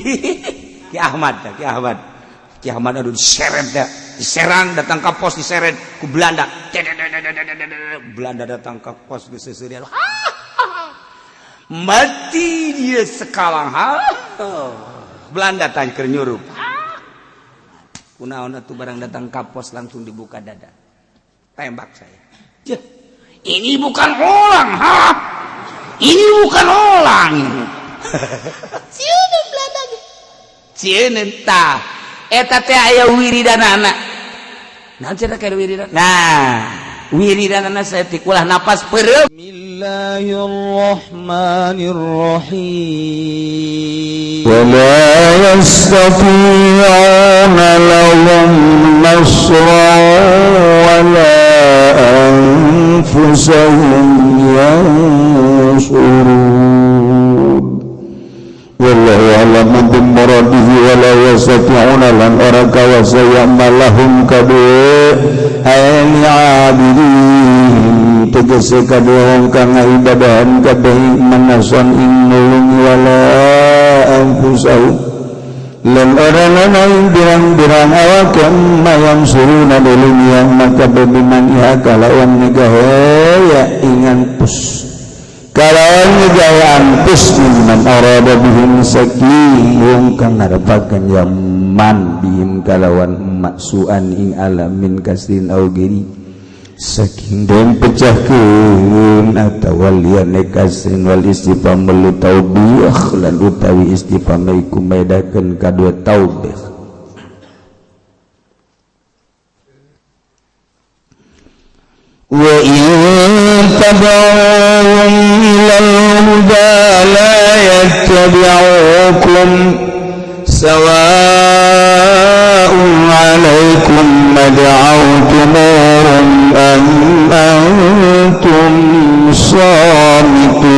Ki Ahmad, Ki Ahmad, Ki Ahmad, aduh, diseret dah, diserang, datang ke pos, diseret ku Belanda. Belanda datang ke pos geus, mati dia sekalang. Ha, Belanda tanya keur nyurup kunaon atuh, barang datang ke pos langsung dibuka dada, tembak saya. Jeh, ini bukan orang, ha, ini bukan orang ini. Sieun Belanda ge, sieun. Tah, eta teh aya wiridanana. Nah, cenah ka wiridan, nah, wiridanana saeutik, ulah napas peureum. Bismillahirrahmanirrahim. ولا يستطيعون لهم نصرا ولا أنفسهم ينصرون. والله أعلم بمراده. ولا يستطيعون lan ora kawasa ya لهم kaduwe ay عابدين tegese kaduwe wong kang ngibadahan kabeh manason ing nulung ولا أنفسهم lan ora ana ing pirang-pirang awak ma ينصرون nulung yang maka بمنعها kalawan nyegah ya ing anfus, kalawan nyegah anfus من أراد بهم saking wong kang ngarepakeun ya man بهم kalawan سوءا ing ala من كسر أو غيره saking den pecahkeun atawa liyane كسر والاستفهام للتوبيخ lan utawi istifham iku maedakeun kadua taubikh. وإن تدعوهم إلى الهدى لا يتبعوكم سواء عليكم أدعوتموهم أم أنتم صامتون.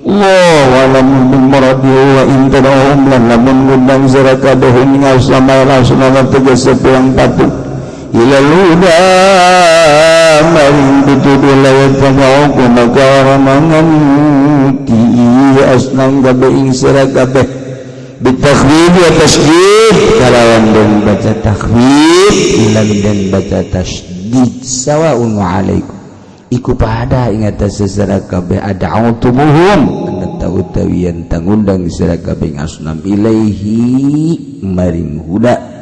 الله أعلم بمراده. وإن تدعوهم lan lamun ngundang sira kabeh ing asnama, asnama tegese pirang patung, إلى الهدى maring pituduh لا يتبعوكم maka ora manganti asnam kabeh ing sira kabeh بالتخفيف والتشديد kalawan den baca takhfif lan den baca tasydid. سواء عليكم iku pada ing atas sesera kabeh أدعوتموهم ana utawi yen tangundang sira kabeh asnam إليه maring huda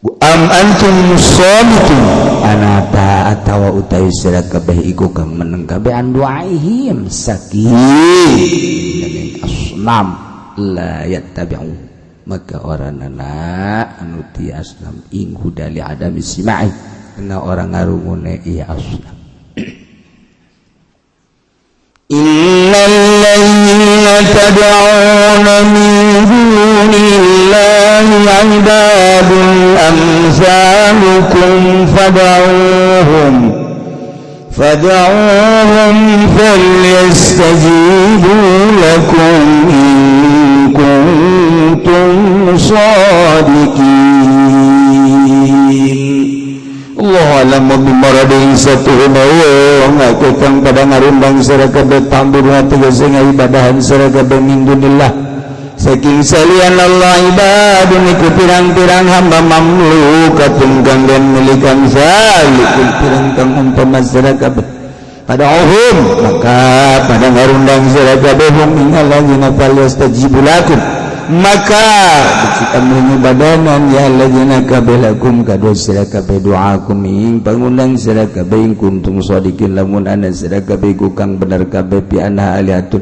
أم أنتم صامتون ana ta atawa utawi sira kabeh iku kang meneng kabeh عن دعائهم saking asnam لا يتبعوا maka ora nana anu ti asnam ing huda لعدم سماع kena ora ngarungune ieu asnam. إن الذين تدعون من دون الله عباد أمثالكم فادعوهم فليستجيبوا لكم إن كنتم صادقين. الله أعلم بمراده satuhuna wong akeh kang pada ngarundang sira kabeh تعبدون tegese ngibadahan sira kabeh من دون الله saking salian Allah عباد iku pirang-pirang hamba مملوكة kang den milikan أمثالكم pirang kang umpama sira kabeh. فادعوهم maka pada ngarundang sira kabeh هم ing الذين فليستجيبوا لكم maka becik badanan ya الذين kabeh لكم kadua sira kabeh دعاءكم ing pangundang sira kabeh إن كنتم صادقين lamun ana sira kabeh iku kang bener kabeh في أنها آلهة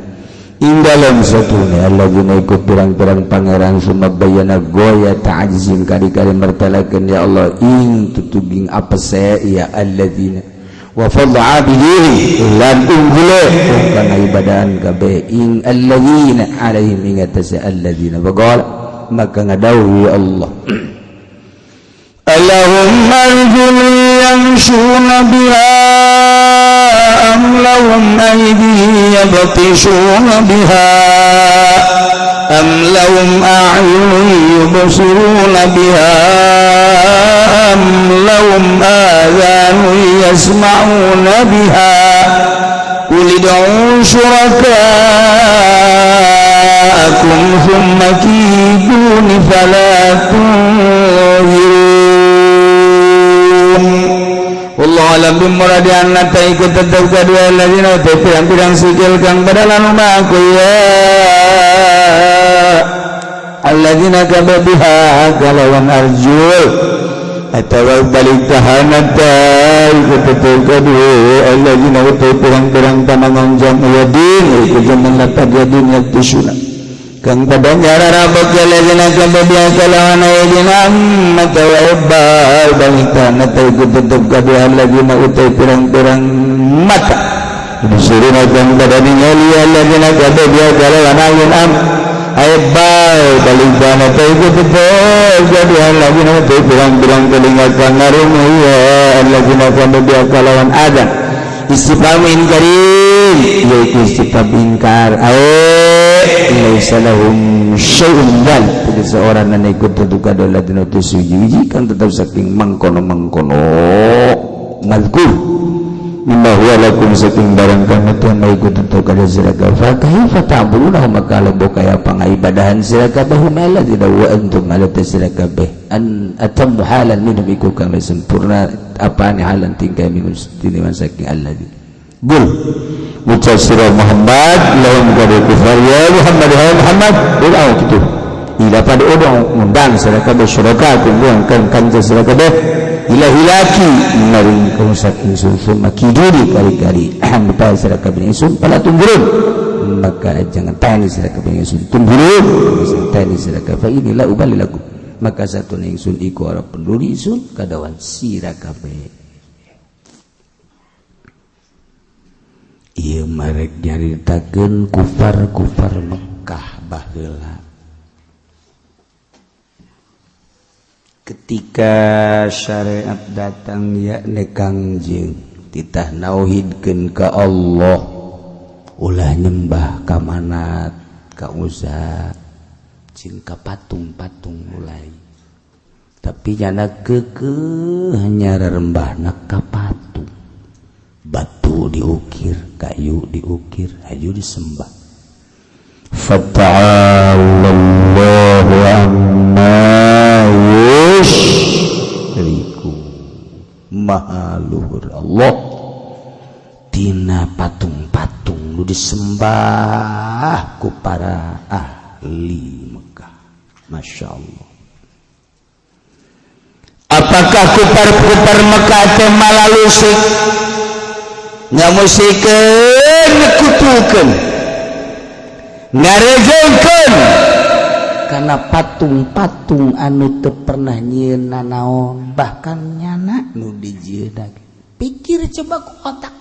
ing dalam satune الذين iku pirang-pirang pangeran. ثم بين غاية عجزهم kali-kali mertelakeun ya Allah ing tutuging apa saya ya الذين وفضل عابديه lan unggule kana ibadahan kabeh ing الذين عليهم ing atase الذين. فقال maka ngadawuh ya Allah: ألهم أرجل يمشون بها أم لهم أيدي يبطشون بها أم لهم أعين يبصرون بها أم لهم آذان يسمعون بها قل ادعوا شركاءكم. Dianna ta iku tetep kadua alladzina teh pirang-pirang sikil kang pada lumaku ya alladzina kabeh biha kalawan arjul atawa balik tahanan ta iku tetep kadua alladzina teh pirang-pirang pamangonjong yadin iku jaman lapad yadin yaktusuna kang pada nyararabok alladzina kabeh biha kalawan yadin amma tawa balik tahanan ta iku tetep kadua alladzina utai pirang-pirang mata disuruh kang pada ningali alladzina kabeh biha kalawan ayun am ay balik tahanan ta iku tetep kadua alladzina utai pirang-pirang telinga kang ngarungu ya alladzina kabeh biha kalawan adan istifham inkarin, yaitu istifham ingkar, ay laisa lahum syai'un dal tidak seorang nan ikut terduga dola dina suji kan tetap saking mangkono-mangkono mazkur mimma huwa lakum saking barang kang teu ikut tentu kada sira fa kaifa ta'buduna, maka lebo kaya pangaibadahan sira kabeh mala tidak wa antum ala sira kabeh an atammu halan minhum iku kang sempurna apaan halan tingkah minum tiniman saking alladzi. Gul, ucap sira Muhammad, lahum kada kufar, ya Muhammad, ya Muhammad, udah gitu ila pada udang ngundang sira kabeh syuraka kumbuang kan kanca sira kabeh ila hilaki maring kaum saking sun makiduri kali-kali hampa sira kabeh ingsun pala tunggurun, maka jangan tani sira kabeh ingsun tunggurun tani sira kabeh ini la ubali lakum, maka satu ingsun iku ora peduli ingsun kadawan sira kabeh. Ieu marek nyaritakeun kufar-kufar Mekah baheula ketika syariat datang yakni Kangjeng titah nauhidkeun ka Allah, ulah nyembah ka Manat, ka Uzza, jeung ka patung-patung mulai, tapi nyana keukeuh nyararembahna ka patung, batu diukir, kayu diukir, haju disembah. Fata'alallahu amma yusyriku, maha luhur Allah tina patung-patung nu disembah ku para ahli Mekah. Masya Allah. Apakah kupar-kupar Mekah teh malalusik ngamusikeun, nyekutukeun, ngarejengkeun karena patung-patung anu teu pernah nyieun nanaon, bahkan nyana nu dijieunna? Pikir coba ku otak,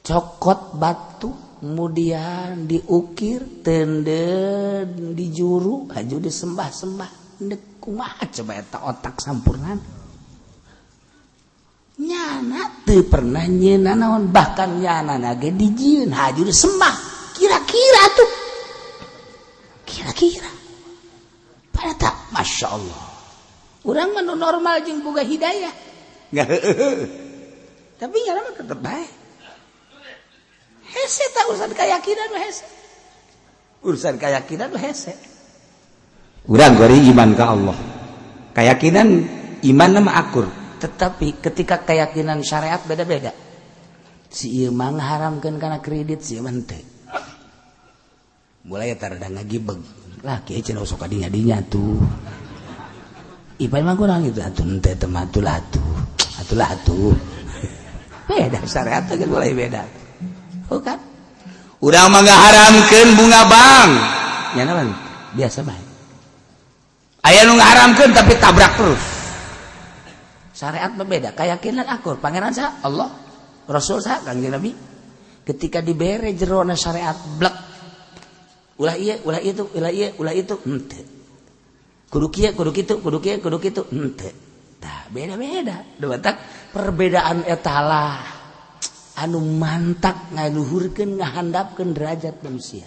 cokot batu kemudian diukir tenden dijuru haju disembah-sembah, ndek kumaha coba eta otak sampurna? Nyana teu pernah nyieun nanaon, bahkan nyana ge dijieun haju disembah. Kira-kira tuh, kira-kira pada tak, Masya Allah, urang mah nu normal jeung boga hidayah, tapi nyana mah tetep bae hese. Tak urusan keyakinan mah hese, urusan keyakinan mah hese. Urang gori iman ke Allah, keyakinan iman nama akur, tetapi ketika keyakinan syariat beda-beda. Si ieu mah ngaharamkeun kana kredit, si ieu mah henteu. Mulai tarada ngagibeg lah, kieu cenah sok kadinya dinya tuh. Ipai mah kurang itu atuh, henteu teh mah atuh lah atuh, atuh lah atuh. Beda syariat teh mulai beda. Bukan urang mah ngaharamkeun bunga bank, nya mah biasa bae. Aya nu ngaharamkeun tapi tabrak terus. Syariat berbeda, keyakinan akur, pangeran sah Allah, Rasul sah Kangjeng Nabi. Ketika dibere jerona syariat blek, ulah iya, ulah itu, ulah iya, ulah itu, henteu. Kudu kieu, kudu kitu, kudu kieu, kudu kitu, henteu. Tah, beda-beda. Tak perbedaan eta lah anu mantak ngaluhurkeun, ngahandapkeun derajat manusia.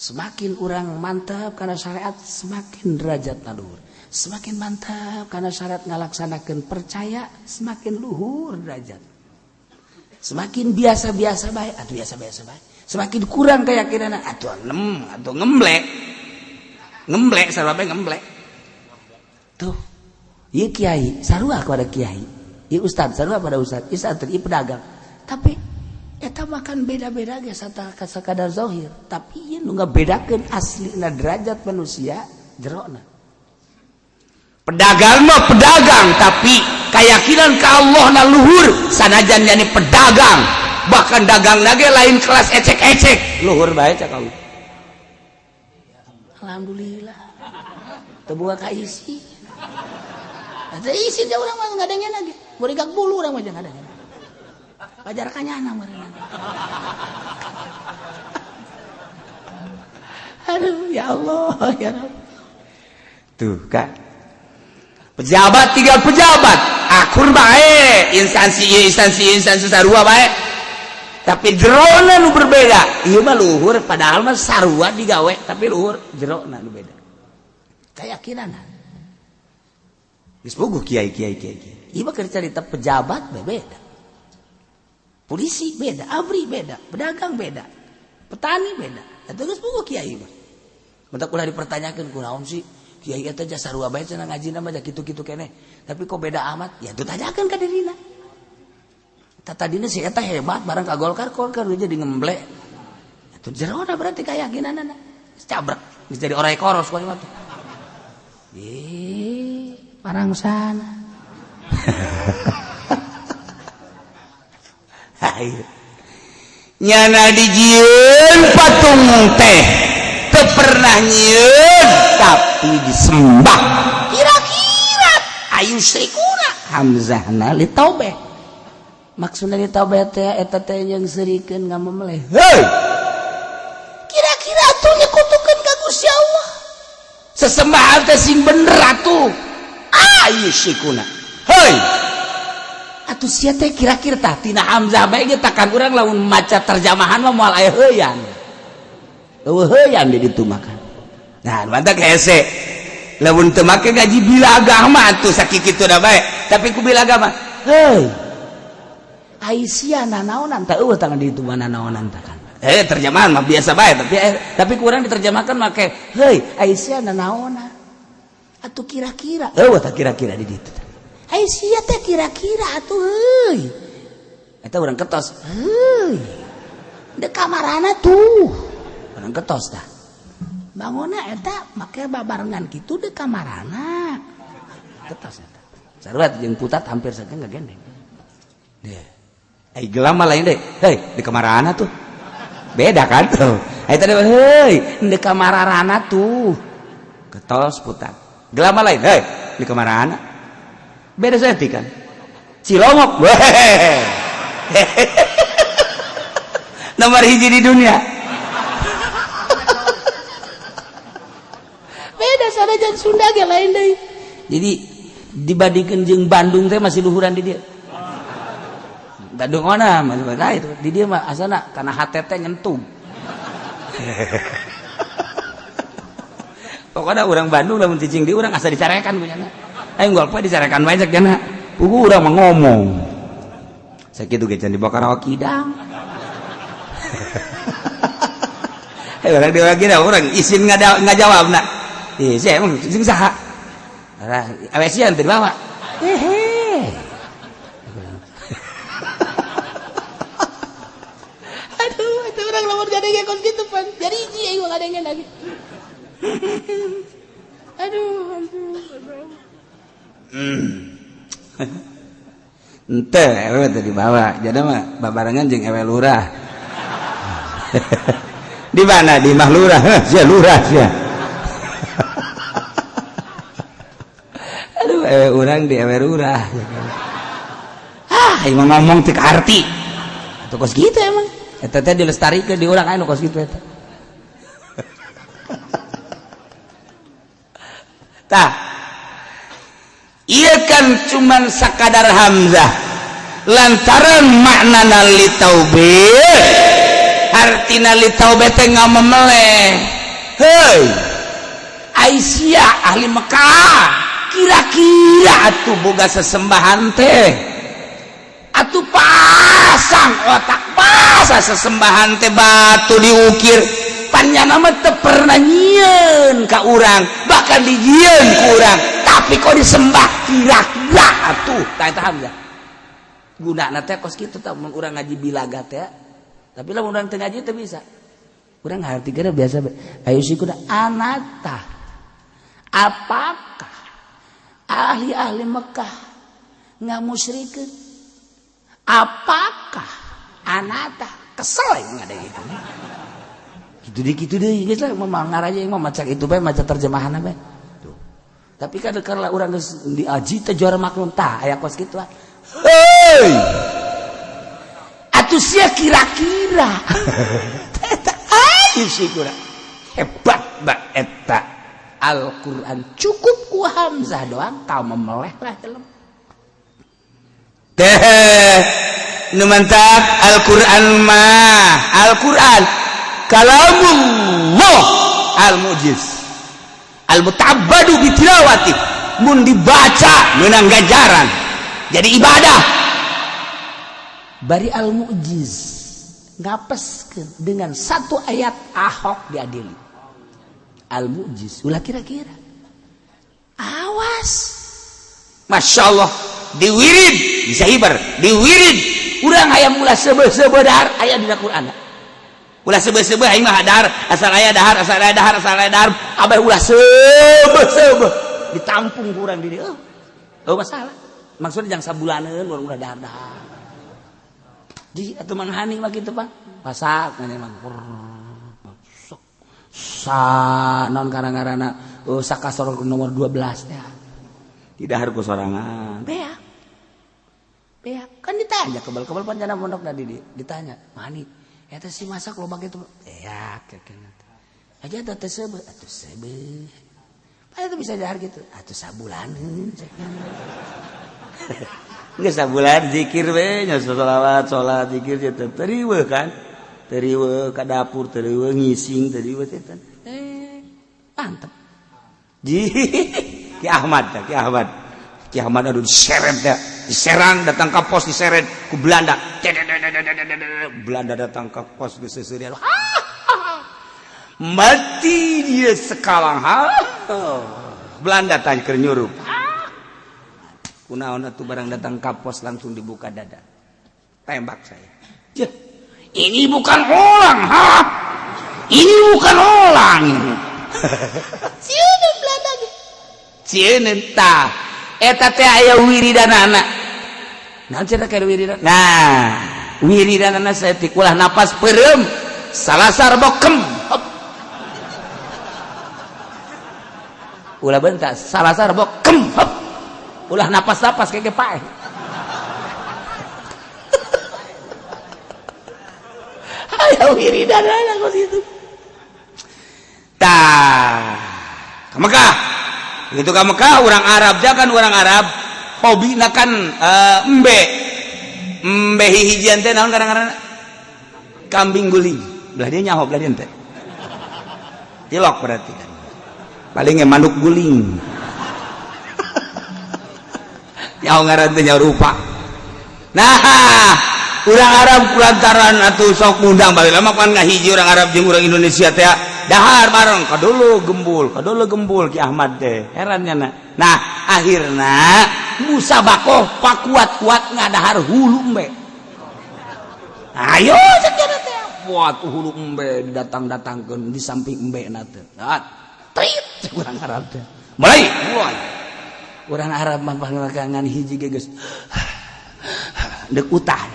Semakin orang mantap karena syariat, semakin derajat luhur. Semakin mantap karena syariat ngalaksanakan percaya, semakin luhur derajat. Semakin biasa-biasa baik atau biasa-biasa baik, semakin kurang keyakinan atau nem atau ngemblek ngemblek, sarua bae ngemblek tuh. Ieu kiai sarua kepada kiai. Ieu ustad sarua pada ustad, ieu santri, ieu pedagang. Tapi eta makan beda-beda ge sakadar zahir, tapi ieu nu ngabedakeun aslina derajat manusia jerona. Pedagang mah pedagang, tapi keyakinan ke Allah na luhur, sanajan yani pedagang, bahkan dagang lagi lain kelas ecek-ecek, luhur bae cak Allah. Alhamdulillah. Teu boga ka isi. Teu isi dia urang mah ngadengen lagi. Burigak bulu urang mah ngadengen. Pajar kanyana meureun. Aduh ya Allah ya Rabb. Tuh kan. Pejabat tinggal pejabat, akur bae, instansi ieu instansi instansi sarua bae. Tapi jerona nu berbeda. Ieu mah luhur padahal mah sarua digawe, tapi luhur jerona nu beda. Keyakinan. Geus puguh kiai kiai kiai kiai. Ieu mah keur carita pejabat beda. Polisi beda, ABRI beda, pedagang beda, petani beda. Eta geus puguh kiai mah. Mentak ulah dipertanyakeun kunaon sih kiai eta jasa sarua bae cenah ngajina mah kitu-kitu keneh. Tapi kok beda amat? Ya tuh tanyakeun ka dirina. Tadina si eta hebat barang ka Golkar, Golkar jadi ngemble. Itu jerona berarti keyakinanana. Cabrek, geus jadi orai koros kuari mah tuh. Ih, parangsana. Hayu. Nyana dijieun patung teh teu pernah nyieun tapi disembah. Kira-kira ayu syrikuna hamzahna li taubeh. Maksudna li taubeh teh eta teh jeung seurikeun ngamemeleh. Heuy. Kira-kira atuh nyekutukeun ka Gusti Allah. Sesembahan teh sing bener atuh. Ayu syrikuna. Heuy. Atuh sia teh kira-kira tah tina hamzah bae ge takan urang lamun maca terjemahan mah moal aya heuyan. Eueuh heuyan di ditu makan. Nah, mantak hese. Lamun teu make gaji bilagah mah atuh sakikitu da bae. Tapi ku bilagah mah, heuy. Ai sia nanaonan tah eueuh tangan di ditu mah nanaonan tah kan. Terjemahan mah biasa bae, tapi kurang diterjemahkan make heuy, ai sia nanaonan. Atuh kira-kira eueuh tah kira-kira di ditu. Ai sia teh kira-kira atuh heuy. Eta urang ketos. Heuy. De kamarana tuh. Urang ketos tah. Bangunna eta make babarengan kitu de kamarana. Ketos eta. Sarua jeung putat hampir saking ngagendeng. Deh. Ai gelam mah lain deh. Heuy, di kamarana tuh. Beda kan tuh. Eta teh heuy, di kamarana tuh. Ketos putat. Gelam mah lain, heuy, di kamarana. Beda saeutik kan. Cilongok. Nomor hiji di dunia. Beda sanajan Sunda ge lain deui. Jadi dibandingkeun jeung Bandung teh masih luhuran di dieu. Bandung mana? Nah, itu di dieu mah asana kana hate teh nyentuh. Pokoknya orang Bandung lamun cicing di urang asa dicarekan punyana. Aing gua poe dicarekan bae cek jana. Pugu urang mah ngomong. Sakitu ge can dibawa ka rawa kidang. Orang di orang kidang urang isin ngajawabna. Ih, sia emang sing saha? Lah, awe sia teu dibawa. Hehe. Aduh, itu urang lamun gadenge kos kitu pan. Jadi hiji aing mah ngadenge lagi. Aduh, aduh, aduh. Ente ewe teh dibawa. Jadi mah babarengan jeung ewe lurah. Di mana? Di imah lurah. Sia lurah sia. Aduh, ewe urang di ewe lurah. Ah, ieu mah ngomong teu kaarti. Atuh kos kitu emang. Eta teh dilestarikeun di urang anu kos kitu eta. Tah. Ieu kan cuman sakadar hamzah. Lantaran maknana li taubih, artina li taubih teh ngamemeleh. Heuy. Ai sia ahli Mekah, kira-kira atuh boga sesembahan teh. Atuh pasang otak pasang sesembahan teh batu diukir. Panyana mah teu pernah nyieun ka urang, bahkan dijieun ku urang, tapi kok disembah kira-kira atuh tah eta hamzah. Gunana teh kos kitu tah mun urang ngaji bilaga teh. Tapi lamun urang teu ngaji teu bisa. Urang ngarti geus biasa ayo sikuda anata. Apakah ahli-ahli Mekah ngamusyrikeun? Apakah anata kesel yang ada gitu. Gitu deh gitu deh geus lah mah ngaraja mah maca itu bae maca terjemahanna bae. Tuh. Tapi kan karena urang geus diaji teh juara maklum tah aya kos kitu. Hei. Atuh sia kira-kira. Eta ayo sih hebat ba eta. Al-Qur'an cukup ku hamzah doang kau memeleh lah dalam. Teh nu mantap Al-Qur'an mah. Al-Qur'an kalamullah al-mujiz. Al-mutabbadu bi tilawati. Mun dibaca meunang ganjaran. Jadi ibadah. Bari al-mu'jiz ngapeskeun dengan satu ayat Ahok diadili. Al-mu'jiz ulah kira-kira. Awas. Masya Allah diwirid bisa hibar diwirid urang hayang ulah seubeuh-seubeuh dahar aya dina Quran. Ulah seubeuh-seubeuh aing mah dahar asal aya dahar asal aya dahar asal aya dahar abah ulah seubeuh-seubeuh ditampung ku urang di dieu. Oh masalah. Maksudnya jangan sabulaneun urang ulah dahar-dahar. Di atuh Mang Hani mah kitu Pak. Pasak ngene mah. Sok sa naon karang-karana oh sakasor nomor 12 ya. Tidak harus sorangan. Beak. Beak. Kan ditanya kebal-kebal pancana pondok tadi ditanya, "Mani, eta si masak loba kitu." Beak aja eta teh seubeuh atuh seubeuh. Padahal itu bisa dahar gitu. Atuh sabulaneun. Geus sabulan zikir we nya sholawat salat zikir teh teriweuh kan. Teriweuh ka dapur teriweuh ngising teriweuh teh. Mantep. Ji Ki Ahmad teh Ki Ahmad. Ki Ahmad aduh diseret teh. Diserang datang ka pos diseret ku Belanda. Belanda datang ka pos geus seuseurian. Mati dia sekalang ha. Belanda tanya keur nyurup. Kunaon atuh barang datang ka pos langsung dibuka dada. Tembak saya. Jeh, ini bukan orang, ha? Ini bukan orang ini. Sieun Belanda ge. Sieun tah. Eta teh aya wiridanana. Naon cenah ka wiridan? Nah, wiridanana saeutik ulah napas peureum, salasar bokem. Hop. Ulah bentar, salasar bokem. Hop. Ulah napas-napas kayak pae. Ayo wiridanana kos kitu. Tah, ke Mekah. Begitu ke Mekah, orang Arab dia kan orang Arab hobina kan embe. Embe hihijian teh naon kadang-kadang kambing guling. Belah dia nyaho belah dia teh. Tilok berarti kan. Paling manuk guling. Nyaho ngaran teh nyaho rupa. Nah, orang Arab kulantaran atuh sok ngundang baheula mah kan ngahiji orang Arab jeung orang Indonesia teh dahar bareng kadulu gembul Ki Ahmad teh heran nya. Nah, akhirna musabakoh pakuat-kuat ngadahar hulu embe. Ayo cek nya teh. Wah tuh hulu embe didatang-datangkeun di samping embe na teh. Nah, trit urang Arab teh. Mulai. Urang Arab mah pangakangan hiji ge geus deuk utah.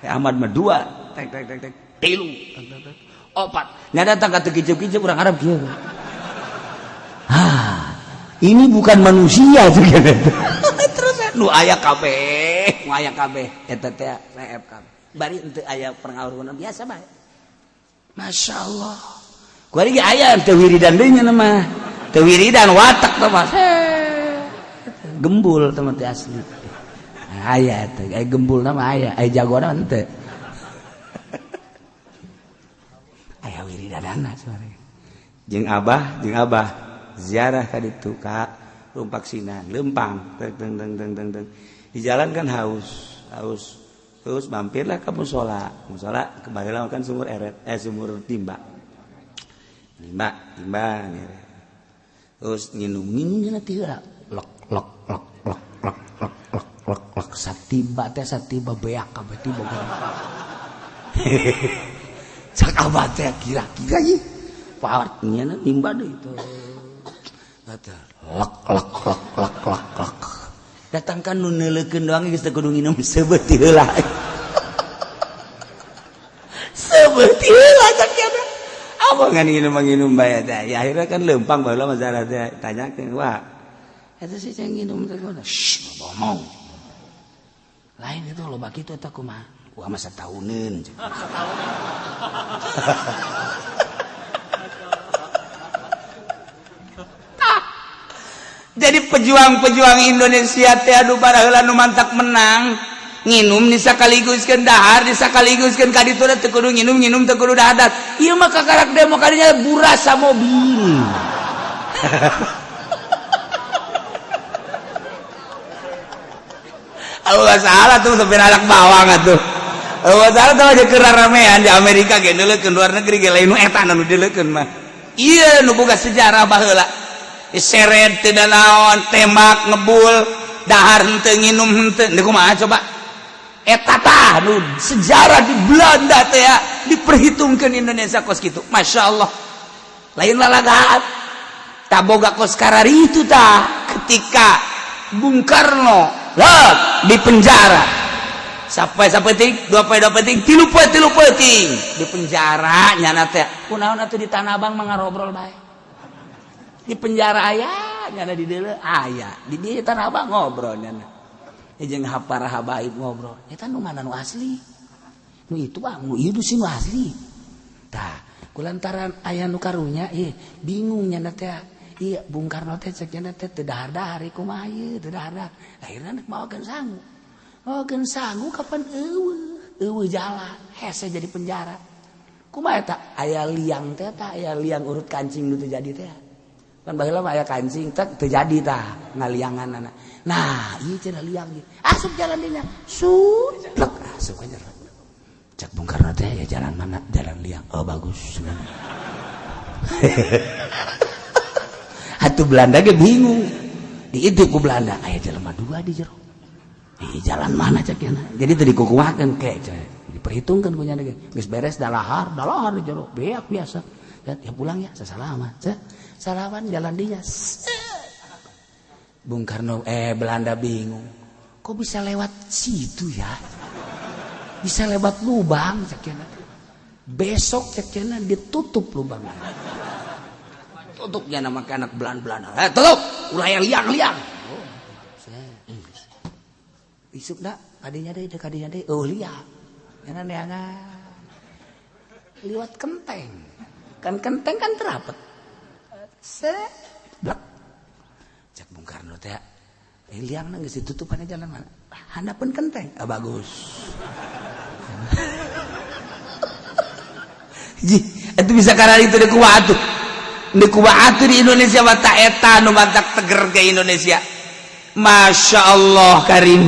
Ahmad mah dua, tek tek tek tek, tilu, tek tek tek, opat. Nya datang ka teu kicep-kicep urang Arab kieu. Hah, ini bukan manusia juga. Terus nu aya kabeh, nu aya kabeh eta teh reep kabeh. Bari henteu aya pengaruhna biasa bae. Masya Allah. Kuari ge aya teu wiridan deui nya mah. Teu wiridan watak teh mah. Gembul teh mah teh asli. Aya teh, aya gembul nama aya, aya jagona henteu. Aya wiridanana suara. Jeung abah ziarah ka ditu ka Rumpak Sinan, lempang teng teng teng teng teng teng. Di jalan kan haus, haus. Terus mampirlah ke musola. Musola kembali kan sumur eret, sumur timba. Timba, timba ngeret. Terus nginum, nginum nya teh heula. Lek lek lek lek lek lek lek lek lek. Lek satiba teh satiba beak kabeh tiba. Cak abah teh kira-kira ieu. Paatnya nimba deui itu. Lek lek lek lek lek lek. Datangkan nu neuleukeun doang geus teu kudu nginum seubeuti heula. Seubeuti heula cak nya. Apa ngan nginum nginum bae teh. Ya akhirnya kan leumpang baheula masalah teh tanyakeun, wah. Eta sih cang nginum teh kumaha? Shh, ngomong. Lain itu loba kitu eta kumaha? Wah masa tahuneun. Jadi pejuang-pejuang Indonesia teh anu baraheula nu mantak menang nginum disakaliguskeun dahar disakaliguskeun ka ditu teu kudu nginum nginum teu kudu dahar. Ieu mah kakarak demo kadinya burasa mobil. Aku salah tuh sampai anak bawang atuh. Aku salah tuh aja keramean di Amerika ge neuleukeun luar negeri ge lain nu eta nu dileukeun mah. Ieu nu boga sejarah baheula. Seret teu naon, tembak ngebul, dahar henteu nginum henteu. Deui kumaha coba? Eta tah nu sejarah di Belanda teh ya diperhitungkeun Indonesia kos kitu. Masya Allah. Lain lalagaan. Taboga kos karari itu tah ketika Bung Karno lah di penjara. Sampai sapeting, dua poe dua peting, tilu poe tilu peting di penjara nyana teh. Kunaon atuh di Tanah Abang mah ngarobrol bae. Di penjara aya nyana di deuleu aya di dieu Tanah Abang ngobrol nyana jeung para habaib ngobrol eta nu mana nu asli nu itu bang nu ieu sih nu asli tah kulantaran aya nu karunya ieu bingung nyana teh ieu Bung Karno teh cek nyana teh teu dahar-dahar kumaha ieu teu dahar-dahar akhirna rek maokeun sangu maokeun sangu kapan eueuh eueuh jalan hese jadi penjara kumaha eta aya liang teh tah aya liang urut kancing nu teu jadi teh kan baheula mah aya kancing teh teu jadi tah ngalianganana. Nah, ieu cenah liang ieu. Asup jalan dinya. Sutlek asup ka jero. Cek Bung Karno teh ya jalan mana? Jalan liang. Oh bagus. Atuh Belanda ge bingung. Diintip ku Belanda aya jelema dua di jero. Ih jalan mana cek nya. Jadi teu dikukumakeun ke diperhitungkeun ku nya ge. Geus beres dalahar, dalahar di jero. Beak biasa. Ya pulang ya, sasalaman. Salaman jalan dinya. Bung Karno Belanda bingung. Kok bisa lewat situ ya? Bisa lewat lubang cek cenah. Besok cek cenah ditutup lubang. Tutupnya nama anak Belanda-Belanda. Tutup, ulah yang liang-liang. Oh, isuk dah kadinya deui kadinya deui eueuh liang. Nya neangan. Liwat kenteng. Kan kenteng kan terapet. Seblek. Cek Bung Karno teh, liangna geus ditutupan jalan mana? Handapeun kenteng. Ah bagus. Ji, itu bisa karena itu deui kumaha atuh. Deui kumaha atuh di Indonesia mah ta eta nu mantak teger ke Indonesia. Masya Allah Karim.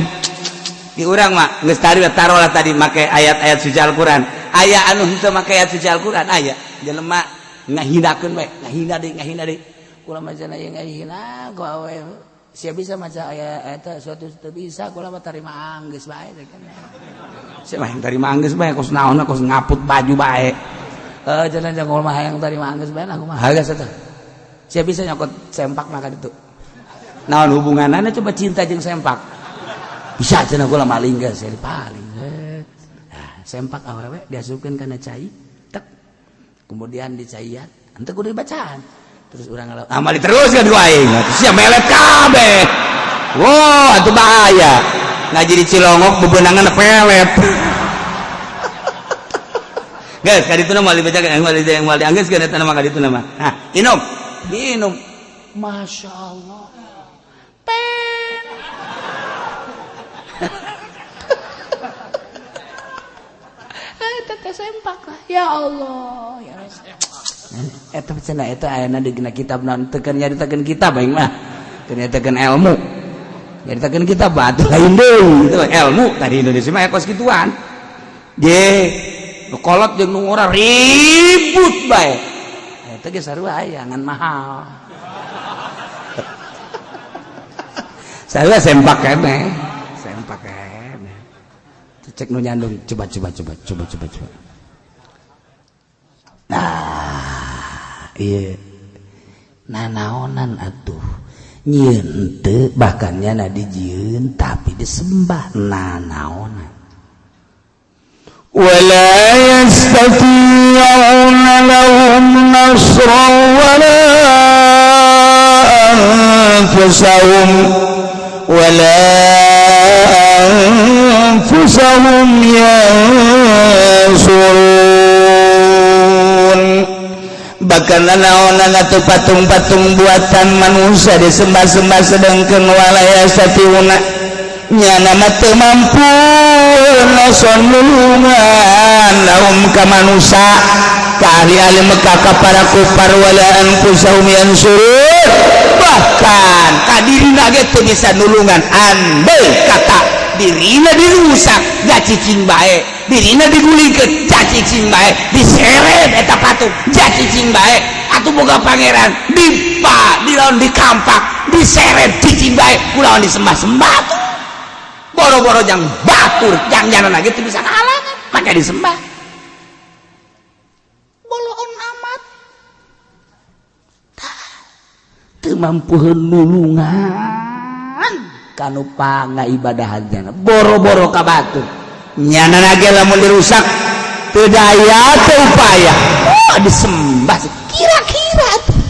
Di urang mah geus tadi taruhlah tadi make ayat-ayat suci Al-Qur'an. Aya anu henteu make ayat suci Al-Qur'an aya. Jelema ngahinakeun bae, ngahina deui, ngahina deui. Kula mah cenah ieu ngahina ku awe. Sia bisa maca aya eta suatu teu bisa kula mah tarima anggeus bae teh kan. Sia mah tarima anggeus bae kos naonna kos ngaput baju bae. Cenah jeung kula mah hayang tarima anggeus bae aku mah hagas eta. Sia bisa nyokot sempak mah ka ditu. Naon hubunganana coba cinta jeung sempak? Bisa cenah kula maling geus jadi paling. Nah, sempak awewe diasupkeun kana cai tek. Kemudian dicaian, henteu kudu dibacaan. Terus urang ngalawan, amali terus kan ku aing. Sia melet kabeh. Wah, atuh bahaya. Ngaji di Cilongok bebenangan pelet. Guys, ka ditu mah dibacakeun moal moal dianggeuskeun eta mah ka ditu mah. Nah, inum. Diinum. Masya Allah. Pen. Eta teh sempak lah. Ya Allah, ya Rasul. Eta cenah eta ayana dina kitab naon teu keur nyaritakeun kitab aing mah. Keur nyaritakeun ilmu. Nyaritakeun kitab batu lain deui itu ilmu tadi Indonesia mah kos kituan. Je, nu kolot jeung nu ngora ribut bae. Eta ge sarua aya ngan mahal. Sarua sempak keneh, sempak keneh. Cek nu nyandung, coba coba coba coba coba coba. Nah, iya. Nanaonan atuh. Nyieun teu, bahkan nyana dijieun tapi disembah nanaonan. ولا يستطيعون لهم نصرا ولا أنفسهم ولا أنفسهم ينصرون. Bahkan naonan atau patung-patung buatan manusia disembah-sembah, sedangkan ولا يستطيعون nyana mah teu mampu نصرا nulungan لهم ka manusia, ka ahli-ahli Mekah, ka para kufar, ولا أنفسهم ينصرون bahkan ka dirina ge teu bisa nulungan. Andai kata dirina dirusak, gak cicing bae, dirina digulingkeun, gak cicing bae, diseret eta patung, gak cicing bae. Atuh boga pangeran dipa dilawan, dikampak, diseret, cicing bae, kulawan disembah-sembah tuh. Boro-boro jang batur, jang jalan lagi teu bisa ngahalangan, maka disembah. Boloon amat. Tah, teu mampu nulungan kanu pangaibadahan, boro-boro ka batur. Nyana ge lamun dirusak teu daya, teu upaya. Oh, disembah kira-kira tuh.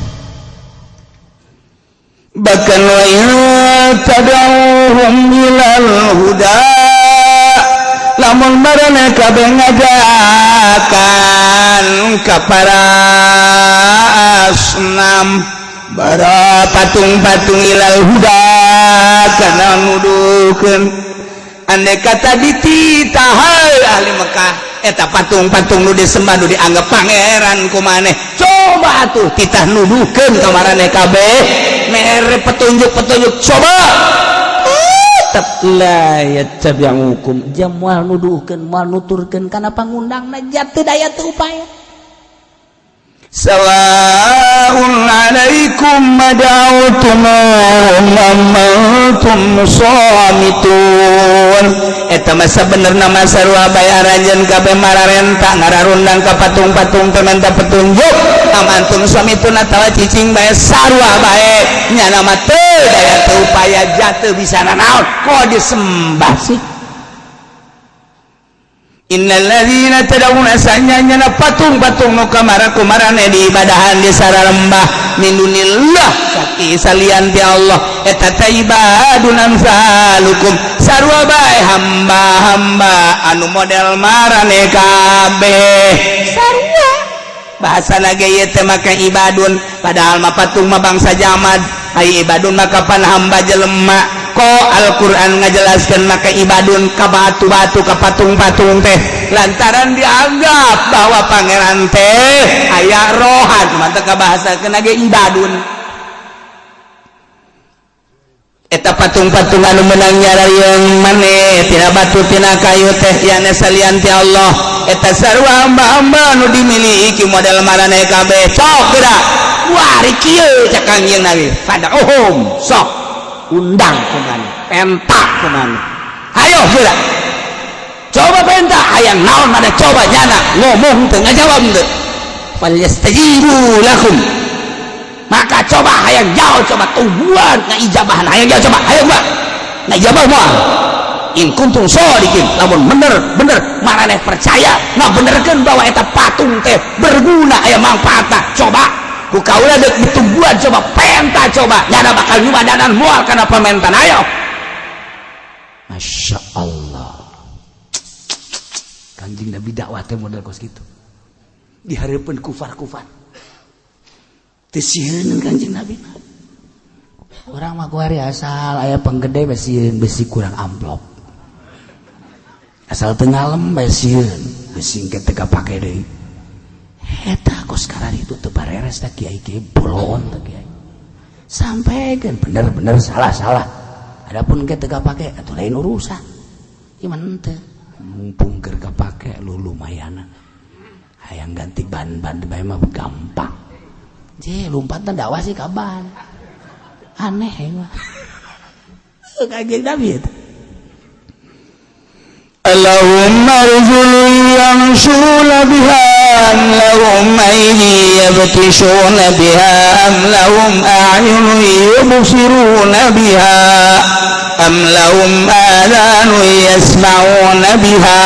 Bahkan وإن تدعوهم إلى الهدى lamun marane kabeh ngajakan ka para asnam, bara patung-patung, إلى الهدى kana nuduhkeun, andai kata dititah ahli Mekah, eta patung-patung nu disembah, nu dianggap pangeran ku maneh, coba tuh titah nuduhkeun ka maraneh kabeh, mere petunjuk-petunjuk, coba tetep لا يتبعوكم jam moal nuduhkeun, moal nuturkeun kana pangundangna, teu daya, teu upaya. سواء عليكم أدعوتموهم أم أنتم صامتون. Eta mah sabenerna mah sarua bae aranjeun kabeh mararenta ngararundang ka patung-patung teh menta petunjuk, أم أنتم صامتون atawa cicing bae, sarua bae. Nyana mah teu daya, teu upaya, teu bisa nanaon, kok disembah sih? إن الذين تدعون sanyanya patung-patung nu kamara kumarane diibadahan, di sararembah, من دون الله saking salian ti Allah, eta teh عباد أمثالكم sarua bae hamba-hamba anu model marane kabeh. Sarua bahasa ge ieu teh make عباد, padahal mah patung mah bangsa jamad, ai عباد maka pan hamba jelema. Kok Al-Quran ngajelaskan maka عباد ka batu-batu, ka patung-patung teh? Lantaran dianggap bahwa pangeran teh aya rohan, mantap ka bahasa kena ge عباد. Eta patung-patung anu menang nyararieun maneh tina batu, tina kayu teh, yana salian ti Allah, eta sarua hamba-hamba nu dimiliki model maraneh kabeh. Sok geura wari kieu, cak Kangjeng Nabi, فادعوهم sok undang kumaneh, penta kumaneh, ayo geura coba penta, hayang naon mana coba. Nyana ngomong teu, ngajawab teu, فليستجيبوا لكم maka coba hayang jauh, coba tungguan ngaijabahan, hayang jauh, coba hayang buat ngaijabah moal إن كنتم صادقين lamun bener bener maraneh percaya ngabenerkeun bahwa eta patung teh berguna, aya manfaatna, coba ku kaula deuk ditungguan, coba penta, coba nyana bakal nyumadanan moal kana pamentan, ayo. Masya Allah, Kanjeng Nabi dakwah teh model kos gitu di hareupeun kufar-kufar. Teu sieun Kanjeng Nabi mah. Urang mah kuari asal aya penggede bae sieun, besi kurang amplop, asal teu ngalem bae sieun, besi engke teu kapake deui. Eta kos itu teu bareres teh, kiai kiai boloon teh. Kiai sampaikan bener-bener, salah-salah, adapun engke teu kapake atuh lain urusan. Iman teh mumpung keur kapake lu lumayan, hayang ganti ban-ban bae mah gampang. Je lompatan dakwah sih kaban aneh mah kaget Nabi itu. لهم أرجل يمشون بها أم لهم أيدي يبطشون بها أم لهم أعين يبصرون بها أم لهم آذان يسمعون بها.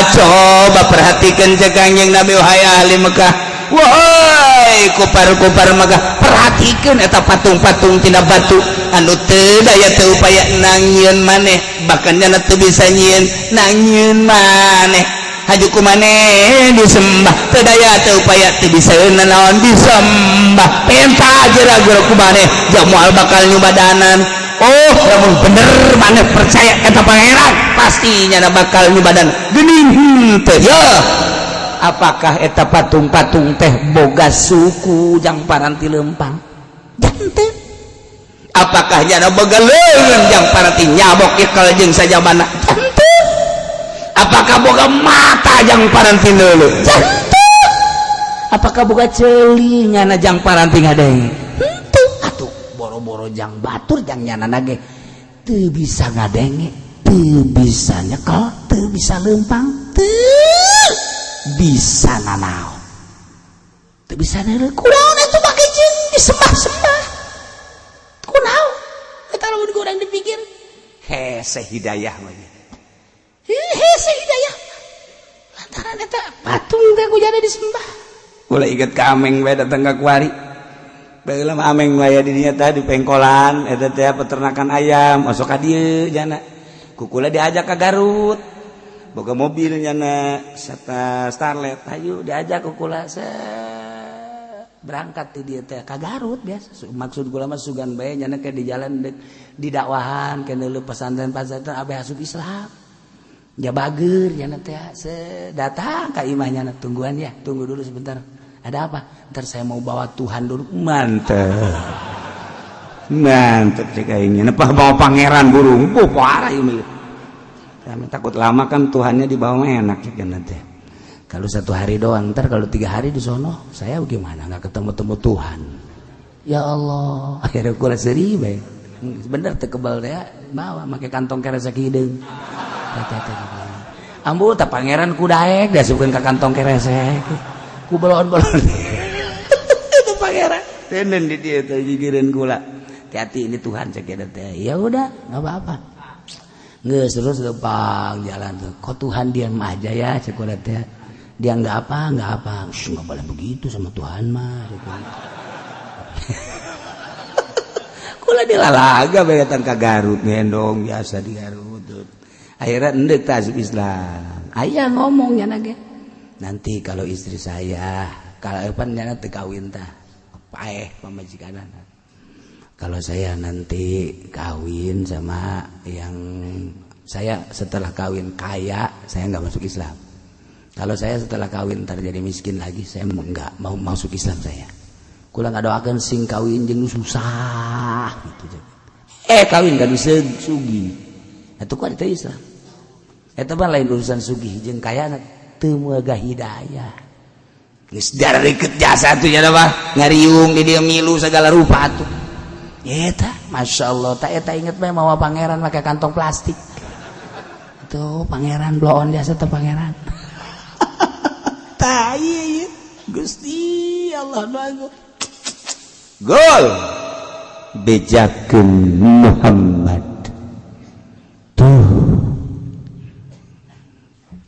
Coba perhatikan, cek Kanjeng Nabi, wahai ahli Mekah, wahai kufar-kufar Mekah, perhatikan eta patung-patung tina batu anu teu daya teu upaya nangieun maneh, bahkan nyana teu bisa nyieun nangieun maneh. Haju ku maneh disembah, teu daya teu upaya, teu bisa nanaon disembah. Penta jera ku maneh moal bakal nyubadanan. Oh, lamun bener maneh percaya eta pangeran, pasti nyana bakal nyubadan. Geuning henteu ya? Apakah eta patung-patung teh boga suku jang paranti lempang? Henteu. Apakah nyana boga leungeun jang paranti nyabok ikel jeung sajabana? Henteu. Apakah boga mata jang paranti neuleuh? Henteu. Apakah boga ceuli nyana jang paranti ngadenge? Henteu. Atuh boro-boro jang batur, jang nyana nage teu bisa ngadenge, teu bisa nyekel, teu bisa lempang, teu bisa nanaon, teu bisa neuleuh. Kunaon atuh make jeung disembah-sembah? Kunaon eta? Lamun kurang dipikir, hese hidayah mah, hese hidayah, lantaran eta patung teh ku jadi disembah. Mulai inget ke Ameng bae datang ke kuari. Baheula mah Ameng bae di dinya teh di pengkolan eta teh peternakan ayam, osok ka dieu jana. Ku kula diajak ke Garut. Boga mobil nyana serta Starlet, hayu diajak ku kula se berangkat di dieu teh ka Garut biasa. Maksud kula mah sugan bae nyana ke di jalan di dakwahan ke neuleuh pesantren-pesantren abeh asup Islam. Ya bager nyana teh se datang ka imah nyana, "Tungguan ya, tunggu dulu sebentar." "Ada apa?" "Ntar saya mau bawa Tuhan dulu." Mantep. Mantep cek aingnya. Nepah bawa pangeran burung. Oh, parah ini. Kami takut lama kan, Tuhannya dibawa enak ya kan nanti. Kalau satu hari doang, ntar kalau 3 hari di sono, saya bagaimana? Nggak ketemu-temu Tuhan. Ya Allah, akhirnya kula seuri bae. Bener teu kebal teh, bawa make kantong keresek hideung. Ambu tak pangeran ku daek diasupkeun ka kantong keresek. Ku bolon-bolon. Itu pangeran. Tenen di dieu teh gigireun kula. "Hati-hati, ini Tuhan," cek teh. Ya udah, enggak apa-apa. Nggak terus lempang jalan tuh. "Kok Tuhan diam aja ya?" cek kula teh. Dia nggak apa, nggak apa. "Nggak boleh begitu sama Tuhan mah," cek kula. Kula dilalaga bae datang ka Garut, ngendong biasa di Garut. Akhirnya endek tas Islam. Ayah ngomong ya nage. "Nanti kalau istri saya, kalau apa nyana teu kawin tah. Paeh pamajikan. Kalau saya nanti kawin sama yang saya setelah kawin kaya, saya nggak masuk Islam. Kalau saya setelah kawin ntar jadi miskin lagi, saya nggak mau masuk Islam saya. Kula ngadoakeun sing kawin jeung susah gitu." Eh, kawin kan sugih. Atuh kok itu Islam? Eta mah lain urusan sugih jeung kaya, teu moga hidayah. Geus darah deket jasa tuh ya mah ngariung di dia milu segala rupa tuh. Eta Masya Allah, tak eta inget bae mawa pangeran pakai kantong plastik. Tuh pangeran bloon jasa tuh pangeran. Tah iya iya. Gusti Allah nu. Gol bejakeun Muhammad tuh,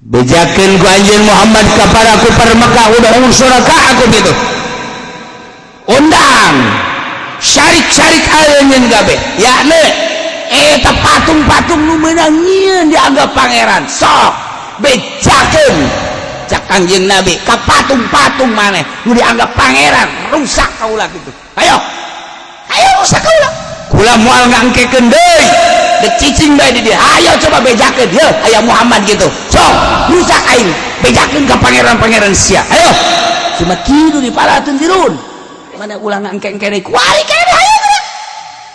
bejakeun ku anjeun Muhammad ka para kufar Mekah, udah unsur ka aku gitu, undang syarik-syarik anjeun gabe yakni eta patung-patung nu meunang nyieun dianggap pangeran. Sok bejakeun, cak Kangjeng Nabi, ka patung-patung maneh nu dianggap pangeran, rusak kaula gitu. Ayo, ayo rusak kaula, kula moal ngangkekeun deui, dek cicing bae di dia. Ayo coba bejakeun ye aya Muhammad gitu, sok rusak aing, bejakeun ka pangeran-pangeran sia. Ayo cuma kidu di palatun dirun mana ulang ngangkeng-kene kuari kene. Ayo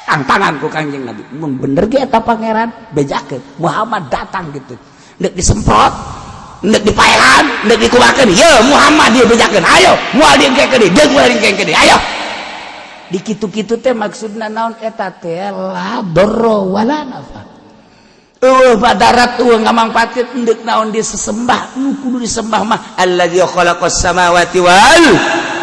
tantangan ku Kangjeng Nabi, mun bener ge eta pangeran, bejakeun Muhammad datang gitu, dek disemprot, dek dipaehan, dek dikumakeun. Ye Muhammad dia, bejakeun, ayo moal diengkekeun deui, deuk moal diengkekeun deui. Ayo di kitu-kitu teh maksudna naon? Eta teh la dorro wala nafa. Eueuh badarat, eueuh ngamangpaatkeun, endek naon disesembah? Nu kudu disembah mah allazi khalaqas samawati wal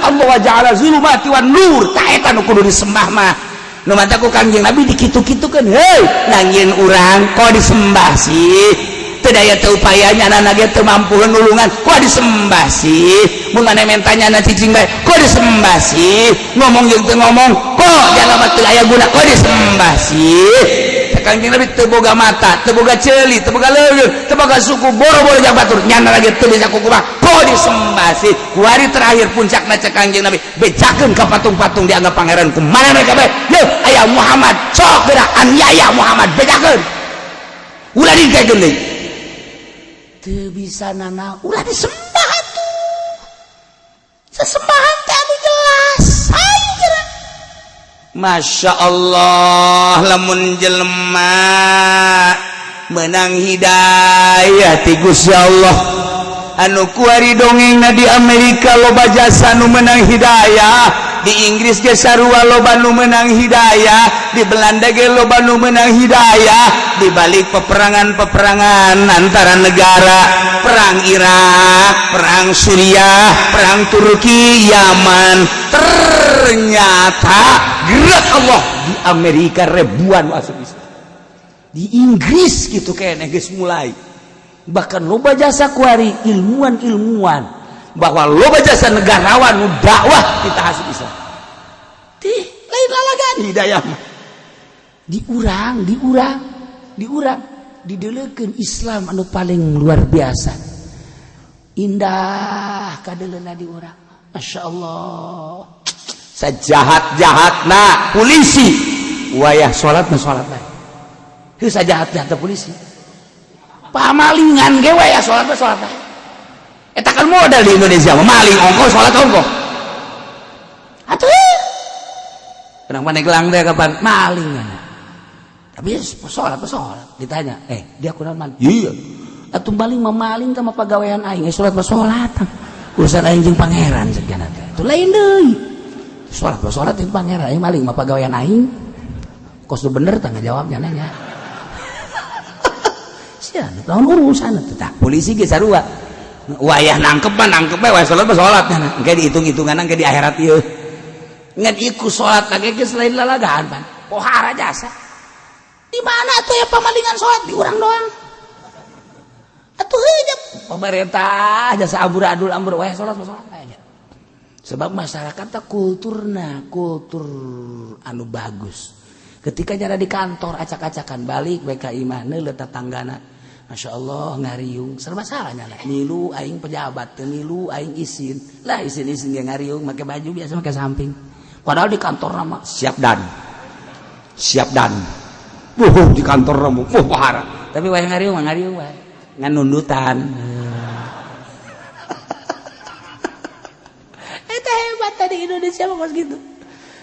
Allah wa ja'ala zulumati wan nur. Tah, eta nu kudu disembah mah. Nu matak ku Kangjeng Nabi dikitu-kitukeun, heuy, nangieun urang kok disembah sih? Teu daya teu upayanya, anak ge teu mampu nulungan, kok disembah sih? Mun maneh mentanya na cicing bae, kok disembah sih? Ngomong jeung teu ngomong, kok jalma teu aya guna, kok disembah sih? Kangjeng Nabi teu boga mata, teu boga ceuli, teu boga leuleun, teu boga suku, boro-boro jang batur, nyana lagi teu bisa kukumaha, kok disembah sih? Kuari terakhir puncakna, cek Kangjeng Nabi, bejakeun ka patung-patung dianggap pangeran ku mana mereka bae. Yeuh, aya Muhammad, sok geura aniaya Muhammad, bejakeun. Ulah dingkekeun deui. Teu bisa nana, ulah disembah atuh. Sesembahan teh anu jelas. Ayo geura. Masya Allah, lamun jelema menang hidayah ti Gusti Allah. Anu kuari dongeng di Amerika loba jasa nu menang hidayah, di Inggris ge sarua loba nu menang hidayah, di Belanda ge loba nu menang hidayah. Di balik peperangan-peperangan antara negara, perang Irak, perang Suriah, perang Turki, Yaman, ternyata gerak Allah di Amerika ribuan masuk Islam, di Inggris gitu kayaknya geus mulai. Bahkan loba jasa kuari ilmuwan-ilmuwan, bahwa loba jasa negarawan nu dakwah kita hasib Islam. Tih, lain lalagan hidayah mah. Diurang, diurang, diurang, didelekeun Islam anu paling luar biasa indah kadeleuna di urang. Masya Allah, sajahat-jahatna polisi, wayah salat mah salat bae. Heuh, sajahat-jahatna polisi, pamalingan ge wayah salat mah salat bae. Eta kan modal di Indonesia mah, maling ongko, salat ongko. Atuh kenapa gelang teh kapan maling, tapi salat salat. Ditanya, "Eh, dia kurang maling?" "Iya atuh, maling mah maling sama pagawean aing, eh, salat mah salat, urusan aing jeung pangeran." Sekian teh itu lain deui, salat mah salat jeung pangeran aing, maling mah pagawean aing. Kos bener tangga jawabnya nanya sia naon urusan teh. Tah, polisi ge sarua, wayah nangkep mah nangkep bae, wayah salat mah salat. Engke dihitung-hitungan engke di akhirat ieu. Ngan iku salat lagi geus lain lalagaan pan. Pohara jasa. Di mana tuh ya pamalingan salat di urang doang. Atuh heuh, pemerintah jasa amburadul ambur, wayah salat mah salat aja. Sebab masyarakat teh kulturna kultur anu bagus. Ketika nyara di kantor acak-acakan balik BKI mana letak tanggana. Masya Allah, ngariung serba salah nyala milu aing pejabat teu milu aing isin lah, isin isin ge ngariung make baju biasa, make samping, padahal di kantor nama siap dan siap dan di kantor nama pohara, tapi wayah ngariung mah ngariung wae ngan nundutan. Eta hebat tadi Indonesia mah kos gitu.